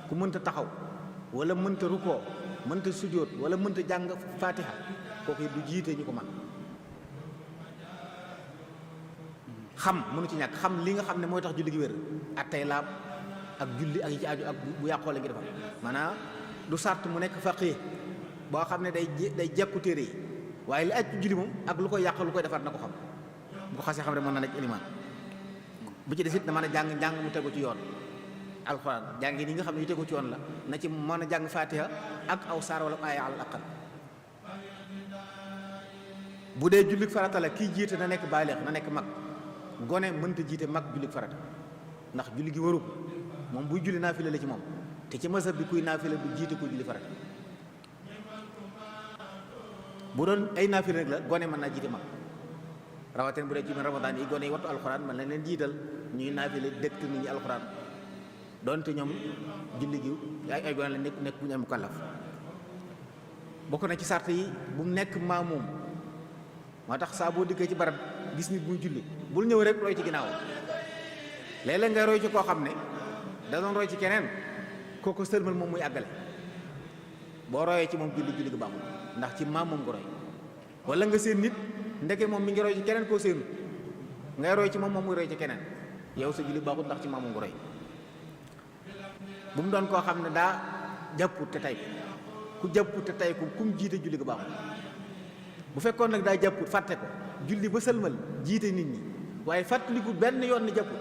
Speaker 1: ku mënta taxaw wala mënta rukoo mënta sujjóot wala mënta jàng fatiha kooku du jiite ñu ko man xam mënu ci ñàkk xam li nga xam ne mooy tax julli gi wér ak tey laab ak julli ak yi ci aju ak bu yàqoo la ngi defal maanaam du sart mu nekk faqih boo xam ne day jekku téere yi waaye li aj julli moom ak lu koy yàq lu koy defar na ko xam bu ko xasee xam ne mën na nekk ilimaan bu ci des it na mën a jàng mu tegu ci yoon alxuraan jàngi ni nga xam ne yu tegu ci yoon la na ci mën a jàng fatiha ak aw saar wala aaya al aqal bu dee jullit farata la kii jiite na nekk baaleex na nekk mag gone mënta jiite mag jullit farata ndax julli gi waru moom buy julli naafila la ci moom te ci mazhab bi kuy naafila du jiite kuy julli farata bu doon ay naafila rek la gone mën naa jiite mag rawatina bu dee ci ramadan yi gone yi wattu alxuraan mën na leen jiital ñuy naafila dëkk nit ñi alxuraan doonte ñoom julli gi ay gone la nekk bu ñu am mukallaf bokk na ci sart yi bu mu nekk maamum moo tax saa boo dikkee ci barab gis nit muy julli bul ñëw rek roy ci ginnaaw léeg-léeg ngay roy ci koo xam ne da doon roy ci keneen kooku sërmal moom muy àggale boo royee ci moom julli gi baaxul ndax ci maamum nga roy wala nga seen nit ndeke moom mi ngi roy ci keneen koo seenu ngay roy ci moom muy roy ci keneen yow sa julli baaxul ndax ci maamum nga roy bu mu doon koo xam ne daa jàpput te tey ku jàpput te tey ku kum jiite julli gi baaxul bu fekkoon nag daa jàpput fàtte ko julli ba sëlmal jiite nit ñi waaye fàttaliku benn yoon ni jàpput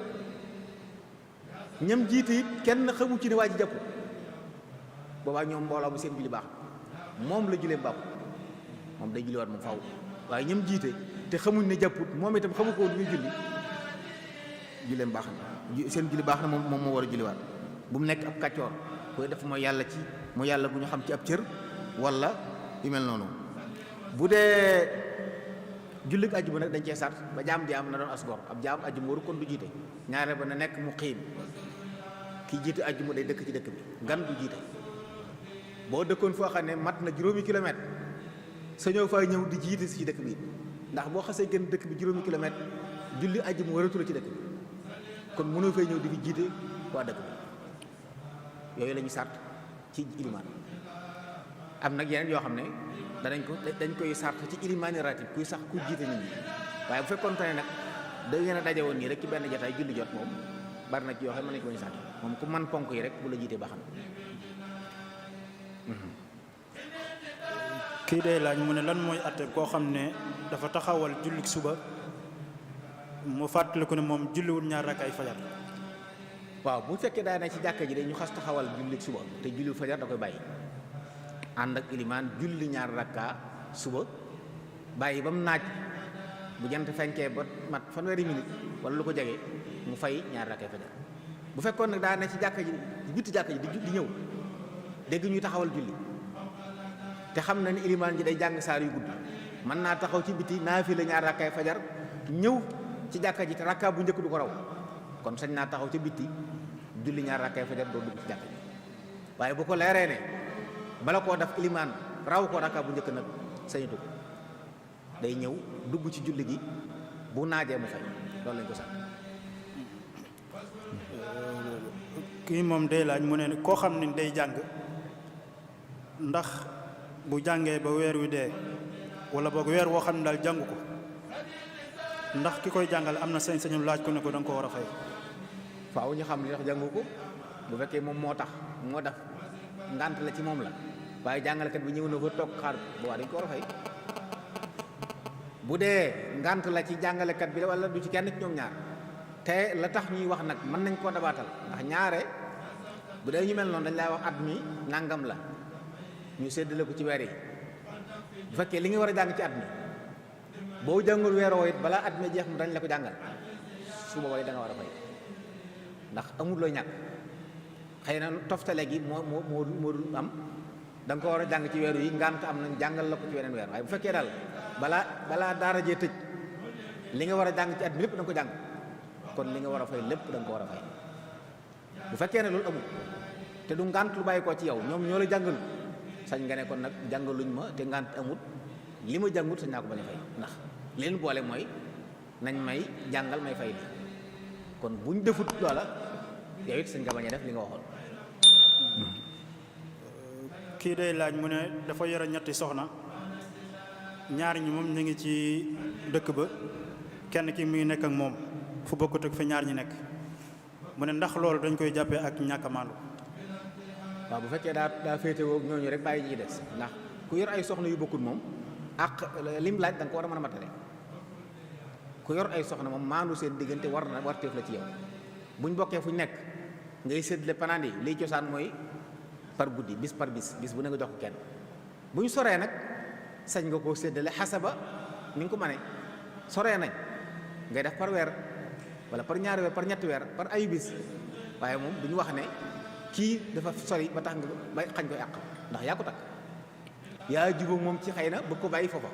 Speaker 1: ñam jiite it kenn xamu ci ne waa ji jàpput boobaa ñoom mbooloo bu seen julli baax moom la julleem baaxut moom day julliwaat moom faaw waaye ñam jiite te xamuñ ne jàpput moom itam xamu ko lu muy julli julleem baax na seen julli baax na moom moo war a julliwaat bu mu nekk ab kàccoor koy def mooy yàlla ci mu yàlla bu ñu xam ci ab cër wala yu mel noonu bu dee jullit ajjuma nag dañ cee sart ba jaam na doon asgor ab jaam ajjuma waru kon du jiite ñaare ba na nekk mu xiim ki jiite ajjuma day dëkk ci dëkk bi ngan du jiite boo dëkkoon foo xam ne mat na juróomi kilomètre sa ñëw fay ñëw di jiite si ci dëkk bi ndax boo xasee gën dëkk bi juróomi kilomètre julli ajjuma waratu la ci dëkk bi kon mënoo fay ñëw di fi jiite waa dëkk bi yooyu la ñu sart ci ilimaan am nag yeneen yoo xam ne dañ koy sart ci ilimaani ratib kuy sax ku jiite nit ñi waaye bu fekkoon ne nag da ngeen a daje woon nii rek ci benn jotaay julli jot moom bari na ci yoo xam ne mën nañ ko bañ sart moom ku man ponk yi rek bu la jiitee baax na.
Speaker 2: kii day laaj mu ne lan mooy atte koo xam ne dafa taxawal jullik suba mu fàttaliku ne moom julliwul ñaar rakk ay fajar.
Speaker 1: waaw bu fekkee daa ne ci jàkka ji de ñu xas taxawal jullik suba te julliwul fajar da koy bàyyi ànd ak ilimaan julli ñaar rakka suba bàyyi ba mu naaj bu jant fenkee ba mat fanweeri minute wala lu ko jege mu fay ñaar rakkay fajar bu fekkoon nag daa ne ci jàkka ji bitti jàkka ji di ñëw dégg ñuy taxawal julli te xam na ni ilimaan ji day jàng saar yu gudd mën naa taxaw ci biti naafila ñaar rakkay fajar ñëw ci jàkka ji te rakka bu njëkk du ko raw kon sañ naa taxaw ci bitti julli ñaar rakkay fajar doo dugg ci jàkka ji waaye bu ko leeree ne bala koo def ilimaan raw ko rakka bu njëkk nag sañatu ko day ñëw dugg ci julli gi bu naajee mu fay loolu lañ ko sax.
Speaker 2: kii moom day laaj mu ne koo xam ne day jàng ndax bu jàngee ba weer wi dee wala boog weer woo xam ne daal jàngu ko ndax ki koy jàngal am na sañ-sañu laaj ko ne ko da nga ko war a fay.
Speaker 1: faaw ñu xam li tax jàngu ko bu fekkee moom moo tax moo def ngànt la ci moom la waaye jàngalekat bi ñëw na fa toog xaar bu waa dañ ko war a fay bu dee ngànt la ci jàngalekat bi wala du ci kenn ci ñoom ñaar te la tax ñuy wax nag mën nañ koo dabaatal ndax ñaare bu dee ñu mel noonu dañ lay wax at mi nangam la ñu séddale ko ci weer yi bu fekkee li nga war a jàng ci at mi boo jàngul weeroo it balaa at mi jeex mu dañ la ko jàngal su boobaa da nga war a fay ndax amul looy ñàkk xëy na toftale gi moo dul am da nga ko war a jàng ci weer yi ngànt am nañ jàngal la ko ci weneen weer waaye bu fekkee daal balaa daara jee tëj li nga war a jàng ci at mi lépp da nga ko jàng kon li nga war a fay lépp da nga ko war a fay bu fekkee ne loolu amul te du ngànt lu bàyyi koo ci yow ñoom ñoo la jàngal sañ nga ne kon nag jàngaluñ ma te ngànt amut li ma jàngut sañ naa ko bañ a fay ndax leen boole mooy nañ may jàngal may fay li kon buñ defut loola yow it sañ nga bañ a def li nga waxoon.
Speaker 2: kii day laaj mu ne dafa yore ñetti soxna ñaar ñi moom ñu ngi ci dëkk ba kenn ki mu ngi nekk ak moom fu bokkut ak fi ñaar ñi nekk mu ne ndax loolu dañ koy jàppee ak ñàkk a maandu.
Speaker 1: waaw bu fekkee daa féetewoo ñooñu rek bàyyi ñi des ndax ku yor ay soxna yu bokkut moom ak lim laaj da nga ko war a mën a matale ku yor ay soxna moom maandu seen diggante warteef la ci yow buñ bokkee fuñ nekk ngay séddale panaan yi liy cosaan mooy par guddi bis par bis bu ne nga jox ko kenn buñ soree nag sañ nga koo séddale xasaba ni nga ko mënee soree nañ ngay def par weer wala par ñaari weer par ñetti weer par ayu bis waaye moom duñu wax ne kii dafa sori ba tax nga ba xañ koy àq ndax yaa ko takk yaa jubóog moom ci xëy na bëgg ko bàyyi foofa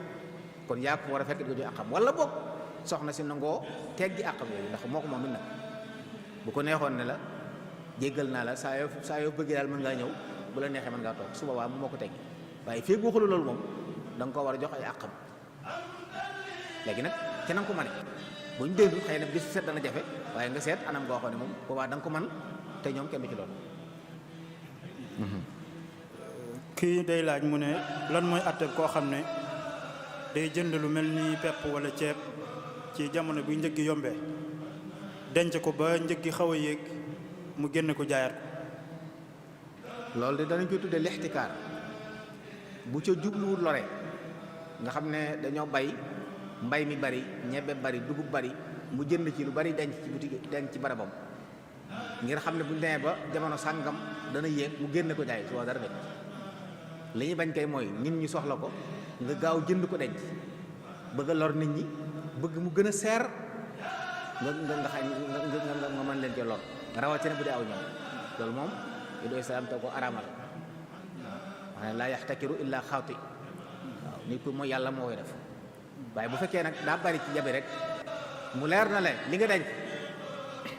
Speaker 1: kon yaa ko war a fekk di ko jox àqam wala boog soxna si nangoo teggi àqam yooyu ndax moo ko moom it nag bu ko neexoon ne la jéggal naa la saa yoo bëggee daal mën ngaa ñëw bu la neexee mën ngaa toog su boobaa moo ko teggi waaye fii waxulu loolu moom da nga ko war a jox ay àqam léegi nag te na nga ko mane buñ déglu xëy na bis seet dana jafe waaye nga seet anam goo xam ne moom boobaa da nga ko man te ñoom kenn du ci loolu.
Speaker 2: kii day laaj mu ne lan mooy àtteeb koo xam ne day jënd lu mel ni pepp wala ceeb ci jamono bi njëg gi yombee denc ko ba njëg gi xaw a yéeg mu génne ko jaayaat ko.
Speaker 1: loolu de danañ koy tuddee lixtikaar bu ca jubluwul lore nga xam ne dañoo bay mbay mi bari ñebe bari dugub bari mu jënd ci lu bari denc ci boutique denc ci barabam ngir xam ne bu ñu demee ba jamono sàngam dana yéeg mu génne ko jaay su waa dara nekk li ñu bañ kay mooy nit ñi soxla ko nga gaaw jënd ko denc bëgg a lor nit ñi bëgg mu gën a seer nga mën leen cee lor rawatina bu dee aw ñoom loolu moom yu doy salaam te ko araamal wax ne laa yaxtakiru illa xaati waaw nit ku mooy yàlla moo koy def waaye bu fekkee nag daa bari ci jabi rek mu leer na leen li nga denc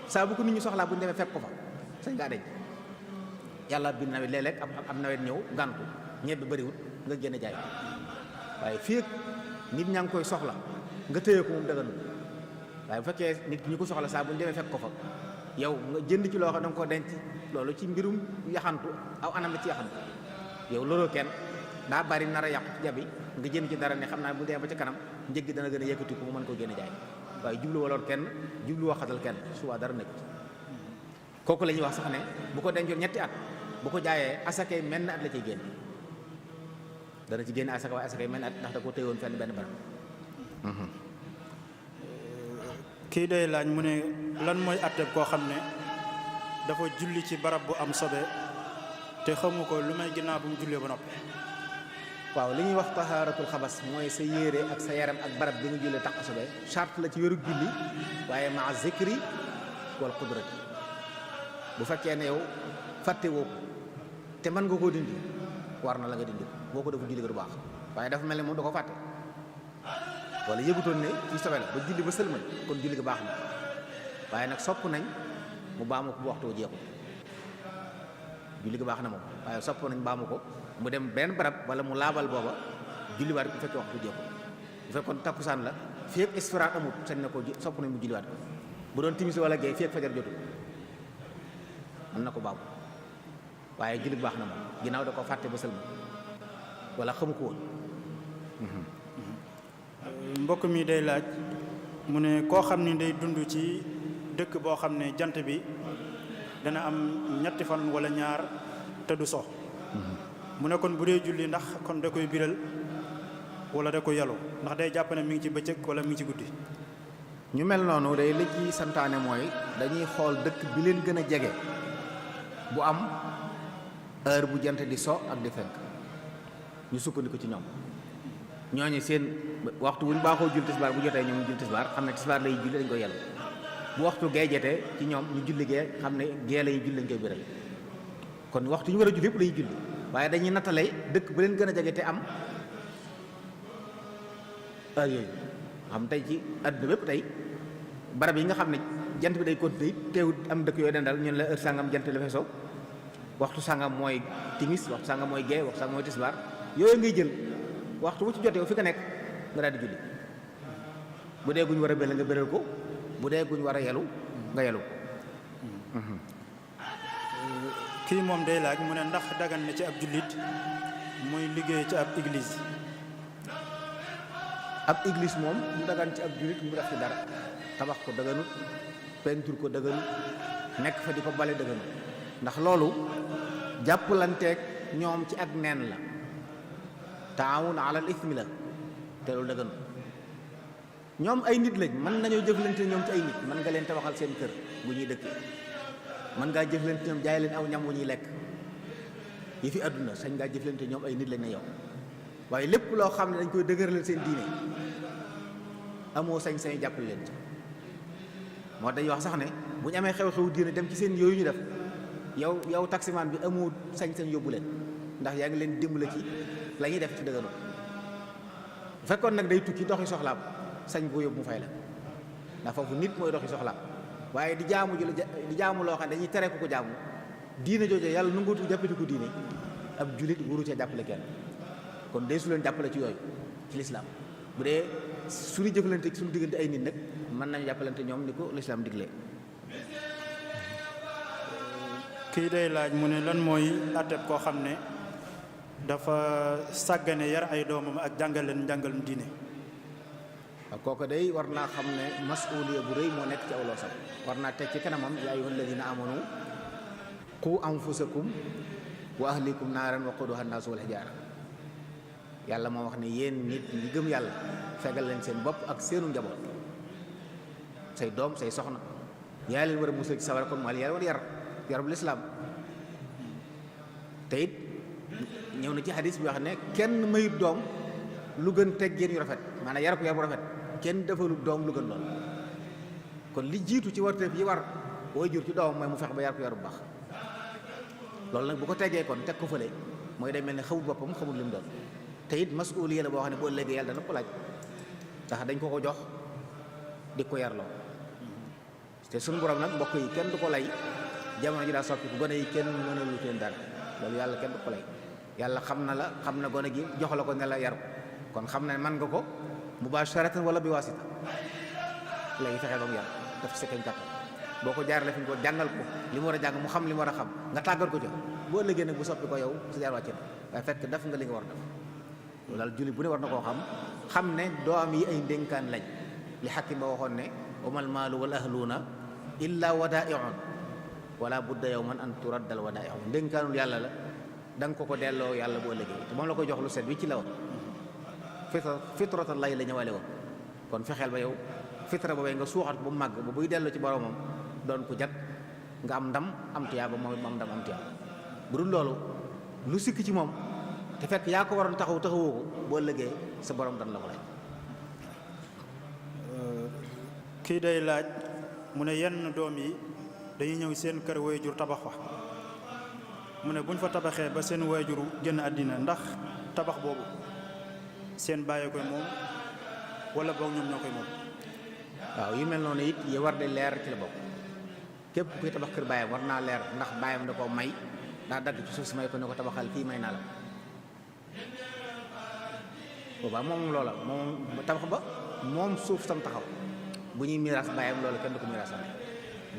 Speaker 1: saa bu ko nit ñi soxlaa bu ñu demee fekk ko fa sañ ngaa denc yàlla bi nawet léeg-léeg am nawet ñëw gàntu ñebe bariwut nga génn jaay waaye fii ak nit ñaa ngi koy soxla nga téye ko moom daganul waaye bu fekkee nit ñi ko soxla saa bu ñu demee fekk ko fa yow nga jënd ci loo xam da nga ko denc loolu ci mbirum yaxantu aw anam la ci yaxantu yow looloo kenn daa bari nar a yàqu ci jabi nga jënd ci dara ne xam naa bu dee ba ca kanam njëg gi dana gën a yëkkati ko mu mën koo génn jaay waaye jublu waloon kenn jublu waxatal kenn suba dara nekk kooku la ñuy wax sax ne bu ko dencoon ñetti at bu ko jaayee asakay menn at la ciy génn dana ci génn asaka waaye asakay menn at ndax da ko téyewoon fenn benn barab.
Speaker 2: kii day laaj mu ne lan mooy àtteeb koo xam ne dafa julli ci barab bu am sobe te xamu ko lu may ginnaaw bu mu jullee ba noppi.
Speaker 1: waaw li ñuy wax tahaaratul xabas mooy sa yére ak sa yaram ak barab bi nga jullee tax sobe charte la ci wéru julli waaye maa zikri wal qudrati bu fekkee ne yow fàtte woo ko te mën nga koo dindi war na la nga dindi boo ko defu julli ga du baax waaye dafa mel ne moom da ko fàtte wala yëgutoon ne ci sobe la ba julli ba sëlmal kon julli ga baax na waaye nag sopp nañ mu baamu ko bu waxtu jeexul julli ga baax na moom waaye sopp nañ baamu ko mu dem benn barab wala mu laabal booba julliwaat bu fekkee waxtu jeexul bu fekkoon takkusaan la fii ak isfiraat amut sañ na ko sopp nañ mu julliwaat ko bu doon timis wala géey fii ak fajar jotul mën na ko baamu waaye julli baax na moom ginnaaw da ko fàtte ba sëlmal wala xamu ko woon.
Speaker 2: mbokk mi day laaj mu ne koo xam ni day dund ci dëkk boo xam ne jant bi dana am ñetti fan wala ñaar te du so mu ne kon bu dee julli ndax kon da koy biral wala da koy yaloo ndax day jàpp ne mi ngi ci bëccëg wala mi ngi ci guddi.
Speaker 1: ñu mel noonu day li ci santaane mooy dañuy xool dëkk bi leen gën a jege bu am heure bu jant di so ak di fenk ñu sukkandiku ci ñoom ñooñu seen waxtu bu ñu baaxoo julli tisbaar bu jotee ñoom ñu julli tisbaar xam ne tisbaar lay julli dañ koy yàlla bu waxtu gee jotee ci ñoom ñu julli gee xam ne gee lay julli dañ koy biral kon waxtu ñu war a julli yëpp lay julli waaye dañuy nattale dëkk bu leen gën a jege te am heure yooyu xam tey ci àdduna bépp tey barab yi nga xam ne jant bi day continuer teewut am dëkk yooyu dendal ñun la heure sàngam jant la fay so waxtu sàngam mooy timis waxtu sàngam mooy gee waxtu sàngam mooy tisbaar yooyu ngay jël waxtu bu ci jotee fi nga nekk nga daal di julli bu dee guñ war a bél nga béral ko bu dee guñ war a yelu nga yelu ko.
Speaker 2: kii moom day laaj mu ne ndax dagan na ci ab jullit muy liggéey ci ab église.
Speaker 1: ab église moom mu dagan ci ab jullit mu def ci dara tabax ko daganut peinture ko daganut nekk fa di ko bale daganut ndax loolu jàppalanteeg ñoom ci ak neen la taawun alal ismi la te loolu daganut ñoom ay nit lañ mën nañoo jëflante ñoom ci ay nit mën nga leen tabaxal seen kër bu ñuy dëkkee mën ngaa jëflante ñoom jaay leen aw ñam wu ñuy lekk yi fi àdduna sañ ngaa jëflante ñoom ay nit lañ ne yow waaye lépp loo xam ne dañ koy dëgëralal seen diine amoo sañ-sañ jàppale leen ci moo dañuy wax sax ne bu ñu amee xew-xew diine dem ci seen yooyu ñu def yow taximaan bi amoo sañ-sañ yóbbu leen ndax yaa ngi leen dimbale ci la ñuy def ci dëgganoo bu fekkoon nag day tukki doxi soxlaam sañ boo yóbbu mu fay la ndax foofu nit mooy doxi soxlaam waaye di jaamu loo xam ne dañuy tere ku ko jaamu diine jooju yàlla nanguutu jàppati ko diine ab julit wuru cee jàppale kenn kon dee su leen jàppale ci yooyu ci lislaam bu dee suñu jëflante suñu diggante ay nit nag mën nañu jàppalante ñoom ni ko lislaam diglee.
Speaker 2: kii day laaj mu ne lan mooy àtteeb koo xam ne dafa sàggane yar ay doomam ak jàngal leen njàngalum diine.
Speaker 1: waaw kooku day war naa xam ne masuuliya bu rëy moo nekk ci aw loosam war naa teg ci kanamam yaa ayyuhal ladina amanu qu anfusakum wa ahlikum naaran waquduha nnaasu wal hijaara yàlla moo wax ne yéen nit ñi gëm yàlla fegal leen seen bopp ak seenu njaboot say doom say soxna yaa leen war a musal ci sawara kon maa leen yàlla war a yarub lislaam te it ñëw na ci xadis bi wax ne kenn mayut doom lu gën teggeen yu rafet maanaam yar ko yar bu rafet kenn defalu doom lu gën lool kon li jiitu ci warteef yi war booy jur ci doomam mooy mu fex ba yar ko yar bu baax loolu nag bu ko teggee kon teg ko fële mooy day mel ne xamul boppam xamul li mu doon te it masuuliya la boo xam ne boo ëllëgee yàlla dana ko laaj ndax dañ ko jox di ko yarloo te suñu borom nag mbokk yi kenn du ko lay jamono ji daa soppi ku gone yi kenn mënalu teen dara loolu yàlla kenn du ko lay yàlla xam na la xam na gone gi jox la ko ne la yar kon xam na mën nga ko mubasharatan wala bi wasita léegi fexee ba mu yar daf ci kem kàttan boo ko jaarale fi ñu ko jàngal ko li mu war a jàng mu xam li mu war a xam nga tàggat ko ca boo ëllëgee nag bu soppi ko yow sa jaar wàcc na waaye fekk def nga li nga war def loolu daal julli bu ne war na koo xam ne doom yi ay ndénkaan lañ li xakim ba waxoon ne wamal maalu wal ahluuna illa wadaa'i'un wala budda yawman an turaddal wadaa'i'un ndénkaanul yàlla la da nga ko delloo yàlla boo ëllëgee te moom la ko jox lu set wi ci la woon fitratallahi la ñëwale woon kon fexeel ba yow fitra boobee nga suuxat ko ba mu màgg ba buy delloo ci boromam doon ko jag nga am ndam am tiyaaba moom it am ndam am tiyaaba bu dul loolu lu sikk ci moom te fekk yaa ko waroon taxawoo ko boo ëllëgee sa borom dan la ko laaj.
Speaker 2: kii day laaj mu ne yenn doom yi dañuy ñëw seen kër waajur tabax fa mu ne buñ fa tabaxee ba seen waajur génn àddina ndax tabax boobu seen bàyyi koy moom wala boog ñoom ñoo koy moom.
Speaker 1: waaw yu mel noonu it yi war de leer ci la bokk képp kuy tabax kër baayam war naa leer ndax baayam da koo may daa dagg ci suuf si may ko ne ko tabaxal fii may naa la boobaa moom loola moom tabax ba moom suuf sam taxaw bu ñuy miiras baayam loolu kenn du ko miirasal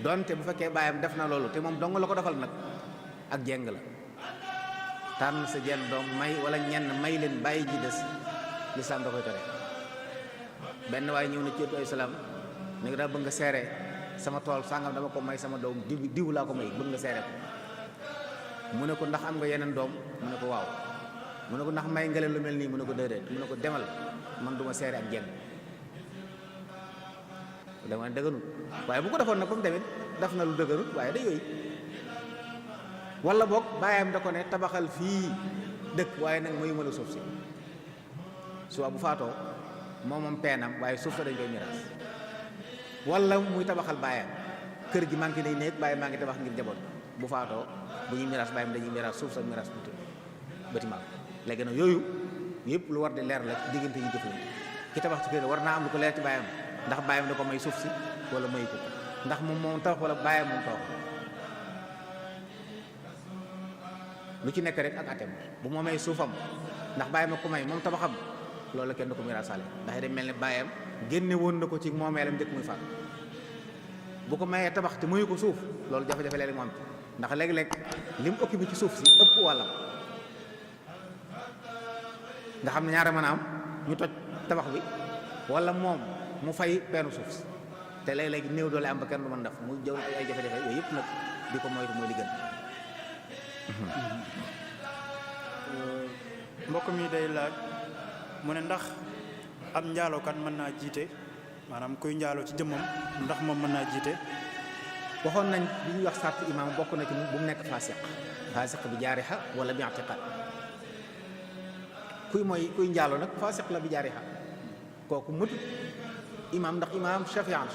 Speaker 1: donte bu fekkee baayam def na loolu te moom dong la ko defal nag ak jeng la tànn sa jenn doom may wala ñenn may leen bàyyi ji des lislaam da koy tere benn waaye ñëw na ci ay salaam ne nga daa bëgg nga seere sama tool sàngam dama ko may sama doom diw laa ko may bëgg nga seere ko mu ne ko ndax am nga yeneen doom mu ne ko waaw mu ne ko ndax may nga leen lu mel nii mu ne ko déedéet mu ne ko demal man du ma seere ak jeng dama ne dëgganut waaye bu ko defoon nag ba mu demit def na lu dëgganut waaye day yooyu wala boog baayam da ko ne tabaxal fii dëkk waaye nag mayuma la suuf si suba bu faatoo moom peenam waaye suuf sa dañ koy miraas wala muy tabaxal baayam kër gi manqué nay néeg bàyyi maa ngi tabax ngir njaboot bu faatoo bu ñuy miraas baayam dañuy miraas suuf sa miraas buti bâtiment léegi nag yooyu yëpp lu war di leer la diggante ñu jëflante ki tabax ci kër war naa am lu ko leer ci baayam ndax baayam da ko may suuf si wala may ko ndax moom tabax wala bàyyam moom tabax lu ci nekk rek ak atem bu moomee suufam ndax bàyyam ko may moom tabaxam loolu kenn du ko miraasaale ndax day mel ne bàyyam génne woon na ko ci moomeelam njëkk muy faat bu ko mayee tabax te muyu ko suuf loolu jafe-jafe léeg-léeg mu am ndax léeg-léeg li mu occupé ci suuf si ëpp wàllam nga xam ne ñaara mën a am ñu toj tabax bi wala moom mu fay peenu suuf si te léeg-léeg néew doole am ba kenn du mën def mu jëw ay jafe-jafe yooyu yëpp nag di ko moytu mooy li gën.
Speaker 2: mbokk mi day laaj mu ne ndax am njaalookat mën naa jiite maanaam kuy njaaloo ci jëmmam ndax moom mën naa jiite.
Speaker 1: waxoon nañ bi ñuy wax sart imaam bokk na ci bu mu nekk faasiq bi jaariha wala bi i'tiqaad kuy njaaloo nag faasiq la bi jaariha kooku mëtut imaam ndax imaam shafi'an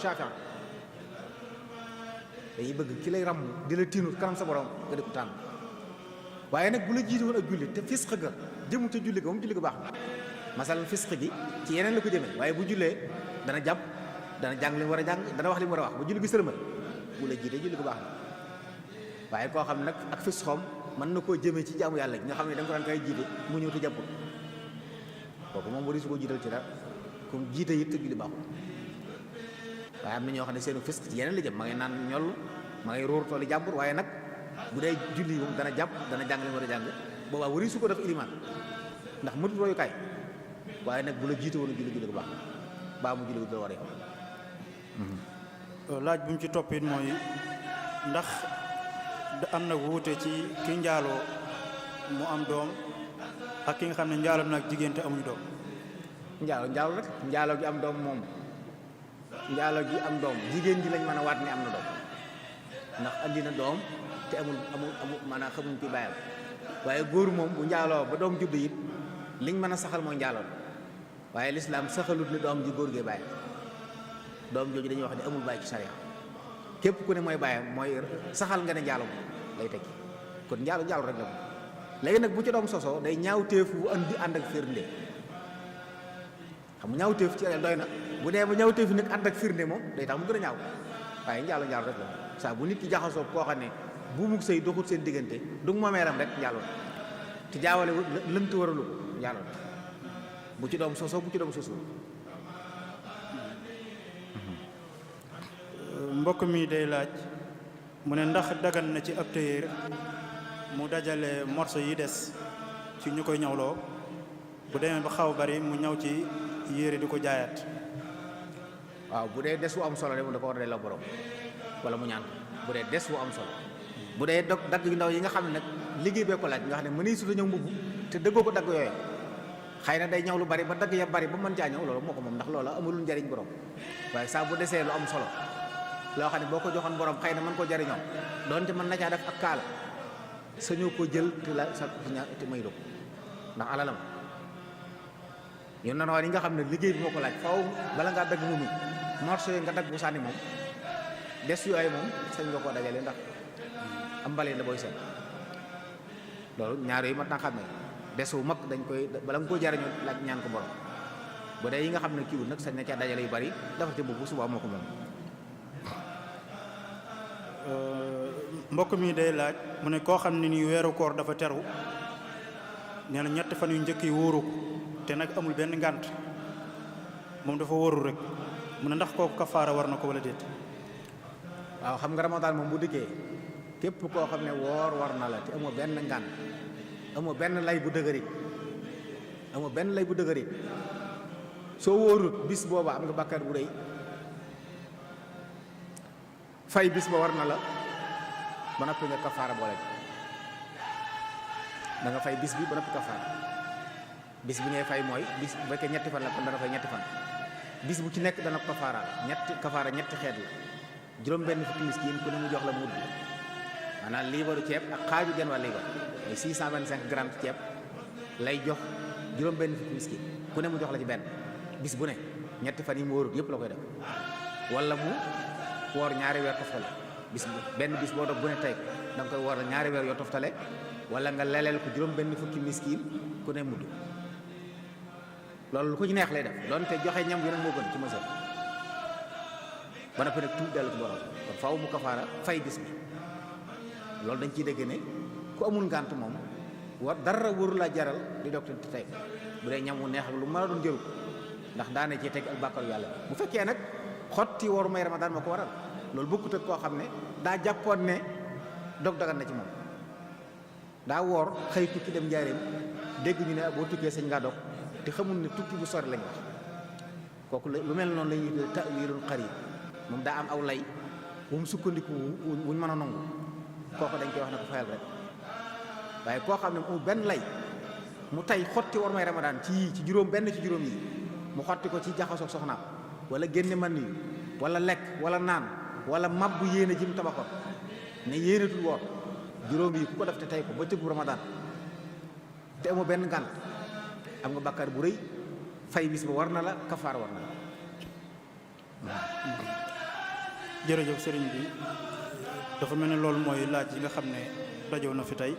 Speaker 1: dañuy bëgg ki lay ràmm di la tiinut kanam sa borom nga di ko tànn waaye nag bu la jiite woon ak julli te fisq ga jëmu ca julli ga moom julli ga baax na masalan fisq gi ci yeneen la ko jëmee waaye bu jullee dana jàpp dana jàng li mu war a jàng dana wax li mu war a wax bu julli gi sërmal bu la jiite julli ga baax na waaye koo xam ne nag ak fisqoom mën na koo jëmee ci jaamu yàlla gi nga xam ne da nga ko daan kay jiite mu ñëw te jàppul kooku moom wari su ko jiital ci dara comme jiite it te julli baaxul waaye am na ñoo xam ne seenu fisq ci yeneen la jëm ma ngay naan ñoll ma ngay róor tooli jàmbur waaye nag bu dee julli moom dana jàpp dana jàng li mu war a jàng boobaa wari su ko def ilimaan ndax mëtul royukaay waaye nag bu la jiite woon julli ko baax baa mu julli ko war a yow.
Speaker 2: laaj bu mu ci toppit mooy ndax am na wuute ci ki njaaloo mu am doom ak ki nga xam ne njaaloo nag jigéen te amuñu doom.
Speaker 1: njaaloo rek njaaloo gi am doom moom njaaloo gi am doom jigéen ji lañ mën a waat ne am na doom ndax andi na doom te amul maanaam xamuñ ci bàyyam waaye góor moom bu njaaloo ba doom judd it liñ mën a saxal mooy njaaloo waaye lislaam saxalut ni doom ji góor gee bàyyam doom jooju dañuy wax ne amul bàyyi ci sariya képp ku ne mooy bàyyam mooy saxal nga ne njaaloo lay tekki kon njaaloo rek la moom léegi nag bu ci doom sosoo day ñaawteef bu ànd ak firnde xam nga ñaawteef ci doy na bu dee ba ñaawteef nag ànd ak firnde moom day tax mu gën a ñaaw waaye njaaloo rek la saa bu nit ki jaxasoo koo xam ne bu mu sëy doxut seen diggante du moomeeram rek njaaloo te jaawale lënt waralu ko njaaloo bu ci doom sosoo bu ci doom sosoo.
Speaker 2: mbokk mi day laaj mu ne ndax dagan na ci ab tailleur mu dajale morceau yi des ci ñu koy ñawloo bu demee ba xaw bari mu ñaw ci yére di ko jaayaat.
Speaker 1: waaw bu dee des wu am solo de mu da ko war a delloo borom wala mu ñaan bu dee des wu am solo bu dee dagg yu ndaw yi nga xam ne nag liggéey bee ko laaj nga xam ne mënuy su ñëw mbubb te dëggoo ko dagg yooyu xëy na day ñaw lu bari ba dagg ya bari ba mën caa ñëw loolu moo ko moom ndax loola amulul njariñ borom waaye saa bu desee lu am solo loo xam ne boo ko joxoon borom xëy na mën koo jariñoo doonte mën na caa def ak kaala sañoo ko jël te la sa te may dog ndax alalam yoon na yi nga xam ne liggéey bi moo ko laaj faw bala ngaa dagg mu mi morceau yi nga dagg bu sànni moom des yooyu moom sañ nga koo dajale ndax am mbalee la booy seet loolu ñaar yooyu mat naa xam ne des wu mag dañ koy bala nga koo jariñoo laaj ñaan ko borom bu dee yi nga xam ne kiiwul nag sañ na caa dajale yu bari dafa ci boobu suba moo ko moom.
Speaker 2: mbokk mi day laaj mu ne koo xam ne nii weeru koor dafa teru nee na ñetti fan yu njëkk yi wóoru ko te nag amul benn ngànt moom dafa wóorul rek mu ne ndax kooku kafaara war na ko wala déet.
Speaker 1: waaw xam nga ramadan moom bu dikkee képp koo xam ne woor war na la te amoo benn ngànt amoo benn lay bu dëgërit soo wóorut bis booba am nga bàkkaar bu rëy fay bis ba war na la ba noppi nga kafaara boole da nga fay bis bi ba noppi kafaara bis bi ngay fay mooy bis bu fekkee ñetti fan la kon dana fay ñetti fan bis bu ci nekk dana kafaara ñetti xeet la juróom benn fukki miskin ku ne mu jox la mudd maanaam liibaru ceeb ak xaaju genn wàll liibar mooy 625 grammes ci ceeb lay jox juróom benn fukki miskin ku ne mu jox la ci benn bis bu ne ñetti fan yi mu wóorut yëpp la koy def wala mu woor ñaari weer toftale benn bis boo dog bu ne tey da nga koy woor ñaari weer yoo toftale wala nga leleel ko juróom benn fukki miskin ku ne mudd loolu lu ko ñu neex lay def doonte joxe ñam bi nag moo gën ci mësal ba noppi nag tuub dellu ci borom kon faaw mu kafaara fay bis bi loolu dañ ciy dégg ne ku amul ngànt moom war dara wóoru la jaral di dog te tey bu dee ñam wu neex ak lu mën a doon jëru ndax daane ci teg ak bàkkaru yàlla bu fekkee nag xotti waru may ramadaan moo ko waral loolu bokkut ak koo xam ne daa jàppoon ne dog dagan na ci moom daa woor xëy tukki dem njaareem dégg ñu ne boo tukkee sañ ngaa dog te xamul ne tukki bu sori lañ wax kooku lu mel noonu la ñuy tuddee ta'wiilul qariib moom daa am aw lay bu mu sukkandiku wuñ mën a nangu kooku dañ koy wax ne ko fayal rek waaye koo xam ne mu benn lay mu tey xotti war may ramadaan ci yii ci juróom benn ci juróom yi mu xotti ko ci jaxasoog soxnaam wala génne man nii wala lekk wala naan wala mabbu yéene ji mu tabaxoon ne yéenetul woor juróom yi ku ko def te tey ko ba cëggu ramadaan te amoo benn ngànt am nga bàkkaar bu rëy fay bis ba war na la kafaar war na la
Speaker 2: jërëjëf sëriñ bi dafa mel ne loolu mooy laaj yi nga xam ne dajoo na fi tey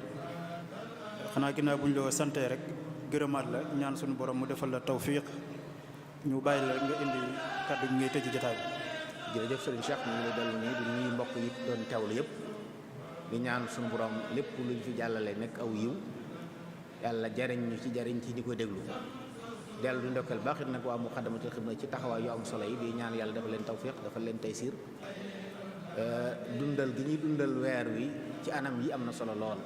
Speaker 2: xanaa ginnaaw bu ñu la santee rek gërëmaat la ñaan suñu borom mu defal la tawfiq ñu bàyyi la nga indi kàddu gi ngay tëj jotaay bi.
Speaker 1: jërëjëf sëriñ Cheikh ñu ngi lay dellu nii di nuyu mbokk yi doon teewlu yëpp di ñaan suñu borom lépp luñ fi jàllale nekk aw yiw yàlla jariñ ñu ci jariñ ci ñi koy déglu dellu di ndokkeel baax it nag waa Muqaddamatul Xidma ci taxawaay yu am solo yi di ñaan yàlla dafa leen tawfiq dafa leen taysiir dundal gi ñuy dundal weer wi ci anam yi am na solo lool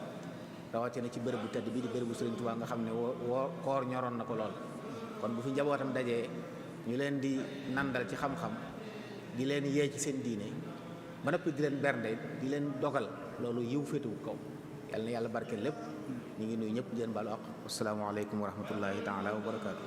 Speaker 1: rawatina ci bërëb bu tedd bi di bërëb bu Sëriñ Tuubaa nga xam ne woo koor ñoroon na ko lool kon bu fi njabootam dajee ñu leen di nandal ci xam-xam di leen yee ci seen diine ba noppi di leen bernde di leen dogal loolu yiw féetuwu kaw yàlla na yàlla barke lépp ñu ngi nuyu ñëpp di leen baalu àq asalaamaaleykum wa rahmatullahi taala wa barakaatu